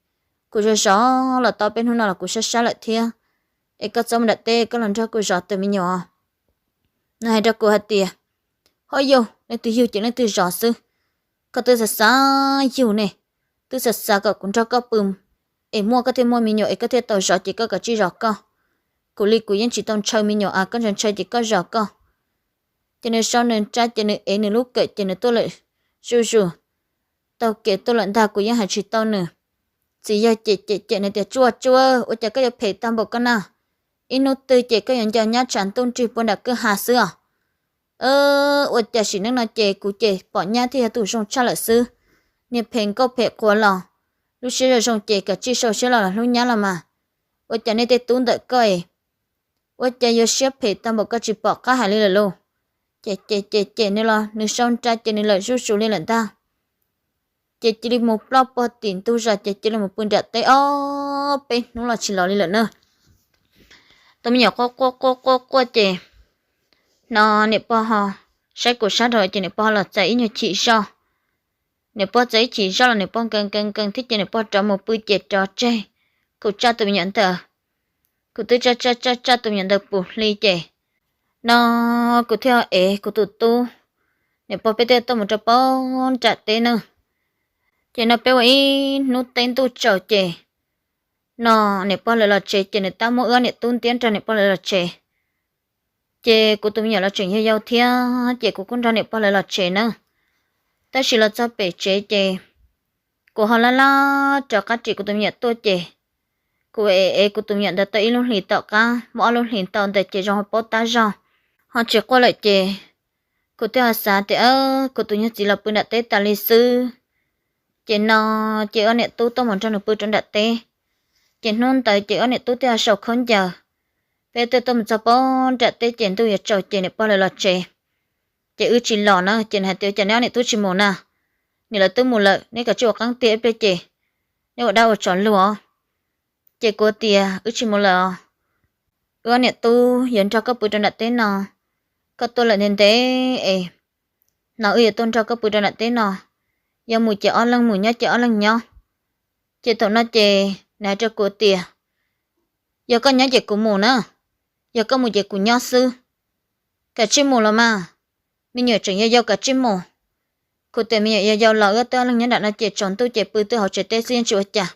kuv zov zov los tau peb hnub no los kuv sab sab lawm thiab, es koj txhob mus nram teb, koj los nrog kuv zov tus me nyuam. Nws hais rau kuv hais tias, Hauj yaug, leej twg yug ces leej twg zov xwb. Koj twb xav xav yug ne, twb xav xav kom kuv nrog koj pw, es muaj koj thiaj muaj me nyuam es koj thiaj tau zov ces koj kav tsij zov koj. Kuv li kuv yeej tsis tau ntshaw me nyuam a, koj ntshaw ntshaw ces koj zov koj. Ces nws sau nws nra ces nws ev nws lub kawm ces nws tuaj lawm zuj zus. Taug kev tuaj lawm ntag kuv yeej hais tsis tau nws. Txiv yawg cem cem cem nws tias, Tsuaj tsuaj, ua cas koj yuav phem tag npaum koj na? Ib hnub twg ces koj yuav nco nyab tshav ntuj nrig puag nram kwj ha xwb os. Ua cas sim neej no ces kuv ces pom nyab thiaj yog tus zoo tshaj lawm xwb. Niag phem nkauj phem qhuav los, lub siab zoo zoo ces kav tsij sau siab los hlub nyab los mas. Ua cas nej tej tub ntawm koj es ua cas yuav siab phem tag npaum koj tsis pom qab hais li lawm lauj? Ces ces ces ces nws los nws sau nra ces nws lawm zuj zus li lawm ntag. Ces cia li mus ploj puag tim ntug zos ces cia li mus pw nram teb ob peb hnub los tsis los li lawm na. Tus me nyuam quaj quaj quaj quaj quaj ces no niam pog ho saib kuv sab dhau ces niam pog ho los txais ib nyuag chim zoj. Niam pog txais ib chim zoj los niam pog nkees nkees nkees thiab ces niam pog rov mus pw ces rov tseg kuv tsaj tus me nyuam ntawd. Kuv twb tsaj tsaj tsaj tsaj tus me nyuam ntawd puv hli ces no kuv thiaj ev kuv tus tub, niam pog peb thiaj tuaj mus rau puag nram teb na. Ces no peb ua ib hnub teb ntuj tsaus ces no niam pog lawv los tsev ces nws tab muab wb niam tub ntiab nrog niam pog lawv los tsev. Ces kuv tus me nyuam los tseem yau yau thiab ces kuv kuj nrog niam pog lawv los tsev na. Tab sis los txog pem tsev ces kuv ho laj laj rov qab ris kuv tus me nyuam tuaj ces kuv ev ev kuv tus me nyuam ntawd tau ib lub hlis tom qab, muaj ob lub hlis ntau ntawd ces zoo ho paub tab zog, ho tsis quaj lawm ces kuv thiaj ho xav tias kuv tus nyuag txiv los pw nram teb tas li xwb. Ces no ces wb niam tub tuaj mus nrog nws pw rau nram teb. Ces hnub ntawd ces wb niam tub thiaj sau khaub ncaws, peb thiaj tuaj mus txog puag nram teb ces ntuj yuav tsaus ces niam pog lawv los tsev. Ces wb tsis los na ces nws hais tias, Cas neb ob niam tub tsis mus na? Niam lawv twb mus lawm, neb kav tsij ua qeeb tiag ib pliag ces neb ua dab ua tsov luag. Ces kuv tias, Wb tsis mus lawm os. Wb ob niam tub yuav nrog koj pw rau nram teb no. Koj tuaj lawm ntev ntev es no wb yuav tuaj nrog koj pw rau nram teb no. Yog mus ces ob leeg mus, nyob ces ob leeg nyob. Ces thaum no ces nws hais rau kuv tias, Yog koj nyob ces kuv mus na, yog koj mus ces kuv nyob xwb. Kav tsij mus los mas, me nyuam tseem yau yau, kav tsij mus. Kuv tias me nyuam yau yau los wb twb ob leeg nyob nram no ces tsaus ntuj ces pw twb hauv tsev teb xwb yeej tsis ua cas.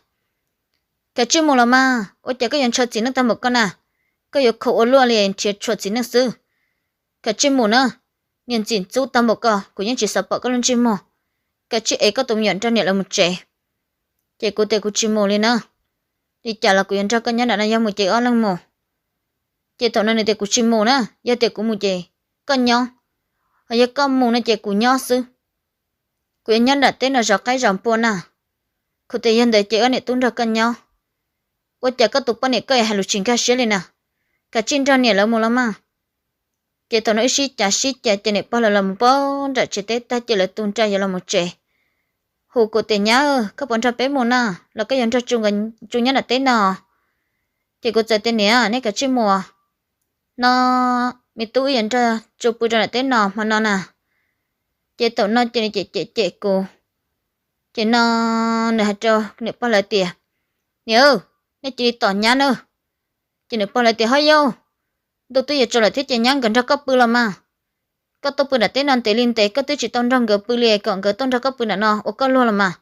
Kav tsij mus los mas, ua cas koj yuav ntshaw txiv neej tag npaum koj na? Koj yuav khaus ua luaj li nrhiav tshuam txiv neej xwb. Kav tsij mus na, niag ntxim ntxub tag npaum koj kuv yeej tsis xav pom koj lub ntsej muag. Kav tsij ev koj tus me nyuam nrog niam lawv mus tsev. Ces kuv tias kuv tsis mus li na, li cas los kuv yuav nrog koj nyob nram no, yog mus ces ob leeg mus. Ces thaum no nws tias kuv tsis mus na, yog tias kuv mus ces koj nyob, ho yog koj mus no ces kuv nyob xwb. Kuv yuav nyob nram teb no zov qaib zov npua na. Kuv tias yog ntawd ces wb niam tub nrog koj nyob. Ua cas koj tus poj niam koj hais lus tsis nkag siab li na? Kav tsij nrog niam lawv mus los mas. Ces thaum no wb sib cav sib cav ces niam pog lawv los mus pab nram tsev teb tag ces lawv tu nra yuav los mus tsev. Hu kuv tias nyab, koj puas nrog peb mus na, los koj yuav nrog tsu nyob nram teb no? Ces kuv txawm tias niam, nej kav tsij mus no, me tub wb yuav nrog tsu pw rau nram teb no hmo no na. Ces thaum no ces nws cem cem cem kuv. Ces no nws hais rau niam pog lawv tias niam, nej cia li tos nyab na. Ces niam pog lawv tias ho yau, ntuj twb yuav tsaus lawm thiab ces nyab nkawd nrog koj pw los mas. Koj tuaj pw nram teb no ntev li ntev koj twb tsis tau nrog nkawd pw li kom nkawd tuaj nrog koj pw nram no ua koj luag los mas.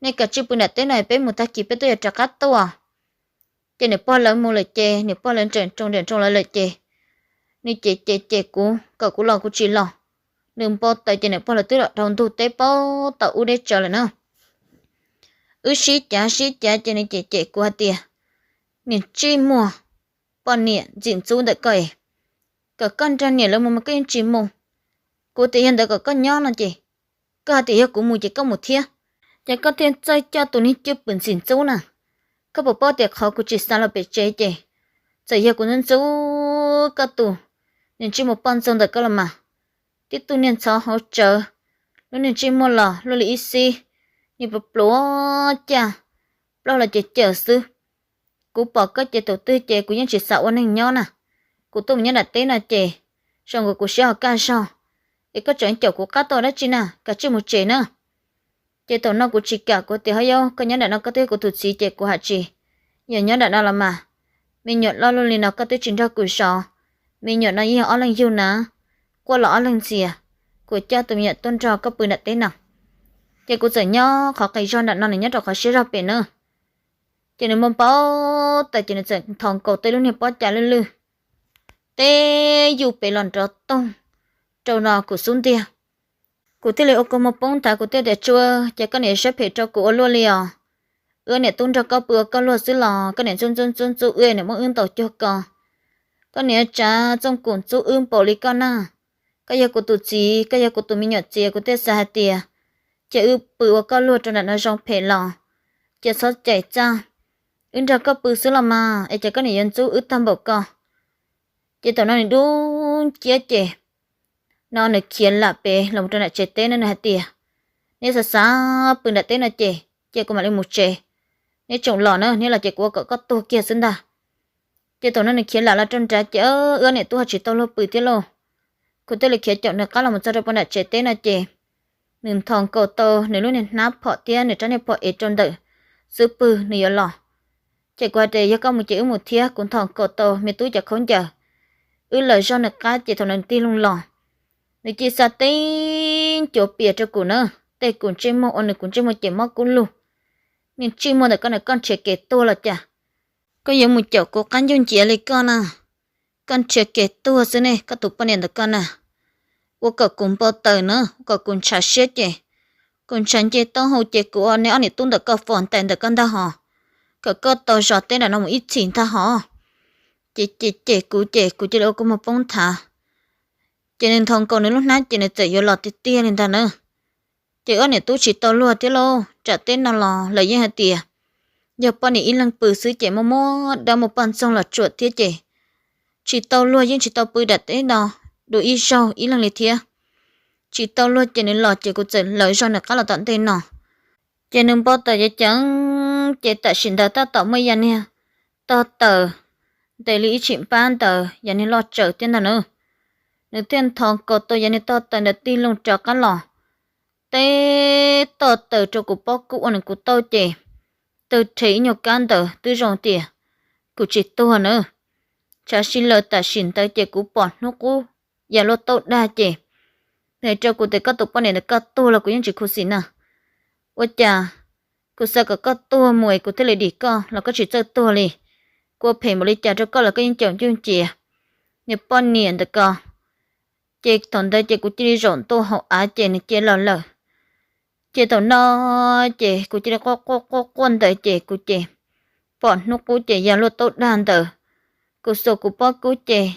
Nej kav tsij pw nram teb no peb mus tag kis peb twb yuav rov qab tuaj. Ces niam pog lawv mus lawm ces niam pog lawv nrawm nroos nrawm nroos lawv lawm ces nws cem cem cem kuv kom kuv los kuv tsis los. Nws npau taws ces niam pog lawv twb los dhau ntug teb paub tau ub deb tsawv lawm na. Wb sib cav sib cav ces nws cem cem kuv hais tias niag ntsej muag poj niam ntxim ntxub ntawm koj, kom koj nrog niam lawv mus mas koj yeej tsis mus. Kuv tias yog ntawd kom koj nyob no ces koj hais tias yog kuv mus ces koj mus thiab, ces koj thiaj txawj coj tus niag cwj pwm ntxim ntxub na. Koj puas paub tias qhov kuv tsis xa los pem tsev ces txawm yog kuv ntxub ntxub koj tus niag ntsej muag poj ntxoog ntawm koj los mas, tib tug niag ntxhov hauv tsawv, lub niag ntsej muag los luaj li ib xib, niag pluav pluav caj, plaub los ces cawm xwb. Kuv pom koj ces thaum twg ces kuv yeej tsis xav ua neeg nyob na. Kuv tuaj mus nyob nram teb no ces zoo nkaus kuv siab ho kaj zog, es koj tseem caum kuv qab tuaj dab tsi na, kav tsij mus tsev na. Ces thaum no kuv tsis kam, kuv tias ho yau, koj nyob nram no koj twb yog kuv tus txiv ces kuv hais tsis yog nyob nram no los mas. Me nyuam loj luaj li no koj twb tsis nrog kuv zov, me nyuam no yeej yog ob leeg yug na, quaj los ob leeg ntxias, kuv coj tus me nyuam tuaj nrog koj pw nram teb no. Ces kuv txawm nyob qhov qis zog nram no, nws nyob rau qhov siab zog pem na. Ces nws npau npau taws ces nws txawm nthos nkaus tau lub niag pob cas lwj lwj, teb yuj pem los nrov toog rau no kuv xub ntiag. Kuv thiaj li ua kua muag poob nthav, kuv thiaj tias Tsua, ces koj niam siab phem rau kuv ua luaj li os. Wb niam tub nrog koj pw ua koj luag xwb los koj niam ntxub ntxub ntxub ntxub wb, niam muab wb ntaus cuag ko. Koj niam tsav txooj kum ntxub wb npaum li koj na. Koj yog kuv tus txiv, koj yog kuv tus me nyuam txiv, kuv thiaj xav hais tias ces wb pw ua koj luag rau nram no zoo phem los ces txhob cais txaj, wb nrog koj pw xwb los mas es ces koj niam yuav ntxub wb tag npaum ko. Ces thaum no nws dub nciab ces no nws khiav lam pem los rau nram tsev teb no, nws hais tias neb xav xav pw nram teb no ces ces kuv mam li mus tsev, neb tsoom los na, neb los ces kuv ua kom koj tuag kiag xwb ntag. Ces thaum no nws khiav lam los rau nrad ces wb niam tub ho tsis tau luag pw thiab lauj. Kuv thiaj li khiav caum nws qab los mus txog rau puag nram tsev teb no ces nws nthos nkaus tau nws lub niag hnab phom thiab nws rab niag phom ev rau ntawm xub pwg nws yuav los. Ces kuv hais tias yog koj mus ces wb mus thiab, kuv nthos nkaus tau me tub cov khaub ncaws, wb lawv zog nws qab ces thaum no nws tig loo los, nws cia li xa teb ncuav pias rau kuv na, tej kuv ntsej muag ua nws kuv ntsej muag ces mob kub lug. Niag ntsej muag ntawm koj na, koj nrhiav kev tuag los cas? Koj yuav mus caum kuv qab ncuj nciav li koj na, koj nrhiav kev tuag xwb ne koj tus poj niam ntawm koj na. Ua kom kuv npau taws na, ua kom kuv ntshav siab ces kuv ntshav nce taub hau ces kuv ua neb ob niam tub ntawm koj fos ntais ntawm koj ntag hos, kom koj tau zov teb nram no mus ib txhis ntag hos. Ces ces ces kuv ces kuv cia li ua kua muag poob nthav. Ces nws nthos nkaus nws lub hnab ces nws txawm yuav los tiag tiag li ntag na. Ces wb niam tub tsis tau luag thiab lauj, nram teb no los lawv yeej hais tias yog poj niam ib leeg pw xwb ces muaj muaj dab muaj poj ntxoog los tsuam thiab ces tsis tau luag, yeej tsis tau pw nram teb no dua ib zaug ib leeg li thiab. Tsis tau luag ces nws los ces kuv txawm lawv zog nws qab los tom ntej no. Ces nws npau taws ceev ceev, ces tam sim ntawd tab tom muaj yam niag tog taws ntes li ib tshim npab ntawd, yam niag loj tsawv thiab ntag na. Nws thiaj nthos nkaus tau yam niag tog taws ntawd tig loo rov qab los, teb tog taws rau kuv pob kub ua nws kuv taub ces tawg rhe ib nyuag kab ntawd twb zoo tias kuv tsis tuag na. Tshav si lawm tam sim ntawd ces kuv pom hnub qub ya luaj taub dag ces Nws rau kuv tias koj tus poj niam ntawd koj tuag los kuv yeej tsis khuv xim na. Ua cas kuv xav kom koj tuag mus es kuv thiaj li dim koj los koj tsis txawj tuag li. Kuv ua phem npaum li cas rau koj los koj yeej caum ncuj cia niam poj niam ntawd ko. Ces thaum ntawd ces kuv cia li zaum ntua hauv av ces nws cia los lawm. Ces thaum no ces kuv cia li quaj quaj quaj quaj ntawd ces kuv ces pom hnub qub ces ya luaj taub dag ntawd. Kuv xuas kuv pob kub ces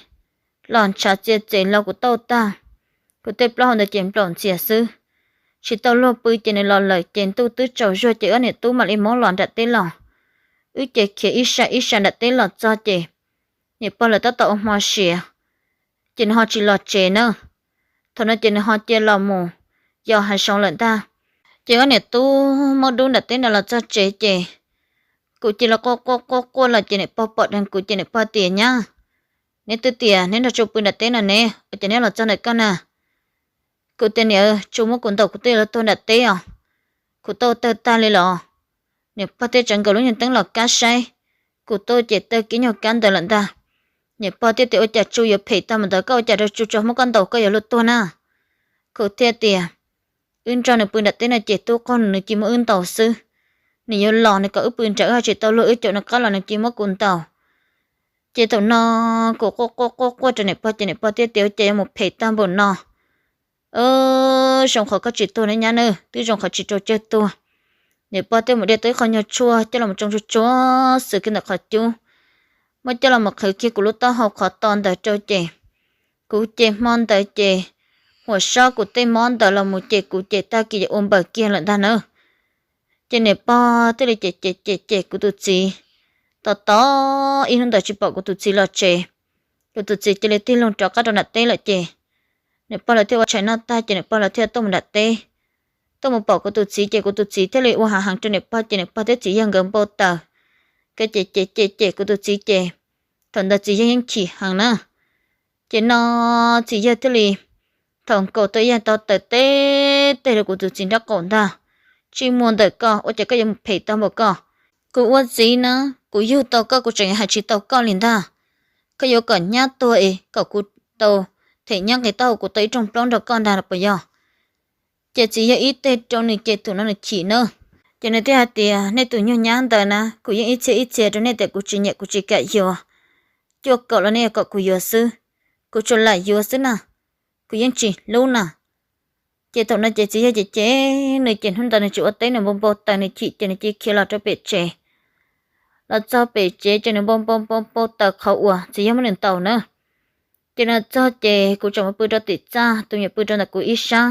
los ntshav txia txev lo kuv taub tag. Kuv tej plaub hau ntawd ces nplaum ntxias xwb. Tsis tau luag pw ces nws los lawm ces ntuj twb tsaus zuag ces wb niam tub mam li mob los nram teb los. Wb ces khiav ib sab ib sab nram teb los txog ces niam pog lawv tab tom ua hmo siav, ces nws ho tsis los tsev na. Thaum no ces nws ho cia los mus yos hav zoov lawm ntag. Ces wb niam tub muab dub nram teb nrad los txog tsev ces kuv cia li quaj quaj quaj quaj los ces niam pog pom dheev kuv ces niam pog tias, Nyab, neb twb tias neb nrog tsu pw nram teb no ne, ua cas neb los txog ntawm koj na? Kuv tias, Niam, tsu muab kuv ntaus kuv twb yuav luag tuag nram teb os, kuv taub tawg tag li los. Niam pog thiaj tsa nkaus lub nyuag teeb los kab saib, kuv taub ces tawg kiag nyuag kab ntawd lawm ntag. Niam pog thiaj tias, Ua cas tsu yuav phem tag mus ntawd, koj ua cas rau tsu tsuas muab koj ntaus koj yuav luag tuag na? Kuv thiaj tias, Wb nrog nws pw nram teb no ces tub qaug nws cia muab wb ntaus xwb. Nws yuav los nws kom wb pw nrad wb ho tsis tau luag wb caum nws qab los nws cia muab kuv ntaus. Ces thaum no kuv quaj quaj quaj quaj rau niam pog ces niam pog thiaj tias, Ua cas yuav mus phem tag npaum no? Zoo qhov koj tsis tuag ne nyab na, twb zoo qhov tsis raug cawg tuag. Niam pog thiaj mus de tau ib qho nyuag tshuaj coj los tsoo tsuag tsuag xwb kiag ntawm qhov cub, muab coj los mus qhwv kiag kuv lub taub hau qhov to ntawd rau ces kuv ces hmo ntawd ces huam sab kuv tej mob ntawd los mus ces kuv ces tag kis yuav ua npaws kiag lawm ntag na. Ces niam pog thiaj li cem cem cem cem kuv tus txiv. Tos tos ib hnub ntawd tsis pom kuv tus txiv los tsev. Kuv tus txiv cia li tig loo rov qab rau nram teb lawm ces niam pog lawv thiaj ua tshais noj tag ces niam pog lawv thiaj tuaj mus nram teb. Tuaj mus pom kuv tus txiv ces kuv tus txiv thiaj li ua hav heev rau niam pog ces niam pog thiab txiv yawg nkawd npau taws, nkawd cem cem cem cem kuv tus txiv ces thaum ntawd txiv yawg yeej chim heev na. Ces no txiv yawg thiaj li thaum nkaus tau ib yam tau taws teb teg rau kuv tus txiv nraub qaum ntag. Tsis muaj ntawm koj, ua cas koj yuav mus phem tau npaum koj? Kuv ua txiv na, kuv yug tau koj kuv tseem yuav hais tsis tau koj li ntag. Koj yuav kom nyab tuag es kom kuv tau them nyab nqis taub hau kuv tau ib rooj plaub nrog koj ntag los puas yog? Ces txiv yawg ib teg rau nws ces thaum no nws chim na. Ces nws thiaj hais tias, Nej tus nyuag nyab ntawd na, kuv yeej ib txhia ib txhia rau nej tias kuv tsis nyiam kuv tsis kam yuav. Cuaj kaum los nej yuav kom kuv yuav xwb, kuv tsuas lam yuav xwb na, kuv yeej tsis hlub na. Ces thaum no ces txiv yawg cem cem nws ces hnub ntawd nws tsis ua teb nws npau npau taws nws chim ces nws cia li khiav los rau pem tsev. Los txog pem tsev ces nws npau npau npau npau taws qhov uas txiv yawg muab nws ntaus na. Ces nws txog ces kuv tseem mus pw rau tim txaj, tus me nyuam pw rau ntawm kuv ib sab.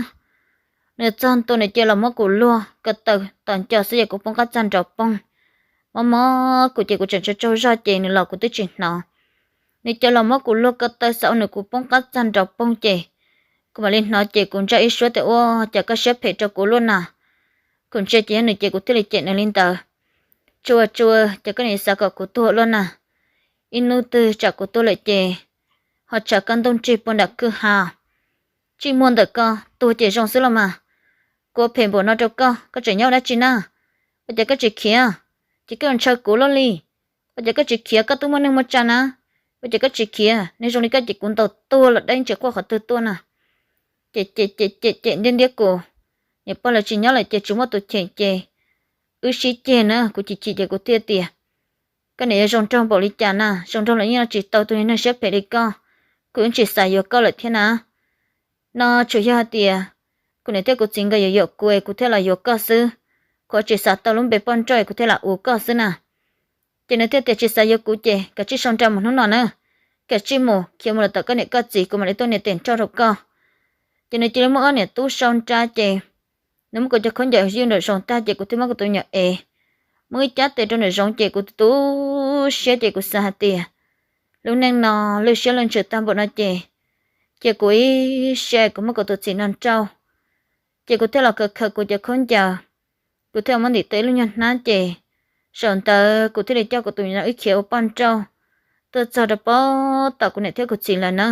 Nws txog ntua nws cia li los muab kuv luag ko taw tos nco xwb ces kuv poob qab txaj nrov poog. Mob mob kuv ces kuv tseem tsaug tsaug zog ces nws los kuv twb tsis hnov. Nws cia li los muab kuv luag ko taw xav ua nws kuv poob qab txaj nrov poog ces kuv mam li hnov ces kuv ntsaj ib suab tias, Ua cas koj siab phem rau kuv luaj na? Kuv ntsia ces yog nws ces kuv thiaj li cem nws li ntawd. Tsuas tsuas ces koj niam xav kom kuv tuag luaj na. Ib hnub twg tsam kuv tuag lawm ces ho tshav koj ntuj nrig puag nram kwj ha. Tsis muaj ntawm koj, tuag ces zoo xwb los mas. Kuv ua phem npaum no rau koj, koj tseem nyob ua dab tsi na? Ua cas koj tsis khiav? Ces koj yuav ntshaw kuv luaj li. Ua cas koj tsis khiav, koj twb muaj neej muaj tsa na? Ua cas koj tsis khiav? Neeg zoo li koj ces kuv ntaus tuag los dab tsi quaj qhov twg tuaj na. Ces cem cem cem cem ntiab ntiab kuv. Niam pog lawv tsis nyob lawm ces tsis muaj tus cheem ces wb sib ceg na, kuv chim chim ces kuv thiaj tias, Koj niam yuav zoo nraug npaum li cas na, zoo nraug los yeej tsis tau tus niag neeg siab phem li koj, kuv yeej tsis xav yuav koj lawm thiab na. No tsuas yog hais tias kuv niam thiab kuv txiv nkawd yuav yuam kuv es kuv thiaj los yuav koj xwb, kuv tsis xav tau lub npe poj nrauj es kuv thiaj los ua koj xwb na. Ces nws thiaj tias, Tsis xav yuav kuv ces kav tsij sau nra mus hnub no na, kav tsij mus khiav mus lawm tom koj niam koj txiv, kuv mam li tuaj nias tes nrauj rau koj. Ces nws cia li muab wb niam tub sau nra ces nws muab kuv cov khaub ncaws ywj nraum zoov tag ces kuv thiaj muab kuv tus me nyuam ev, muab ib cab tes rau nraum zoov ces kuv tu siab ces kuv xav hais tias, Lub neej no lwj siab lwj ntsws tag npaum no ces cia kuv ib siab kuv muab kuv tus txiv no nrauj. Ces kuv thiaj los khaws khaws kuv cov khaub ncaws, kuv thiaj muab ntim tau ib lub nyuag hnab ces zaum ntawd kuv thiaj li coj kuv tus me nyuam no wb khiav ua poj nrauj tuaj txog rau pem tom kuv niam thiab kuv txiv lawv na.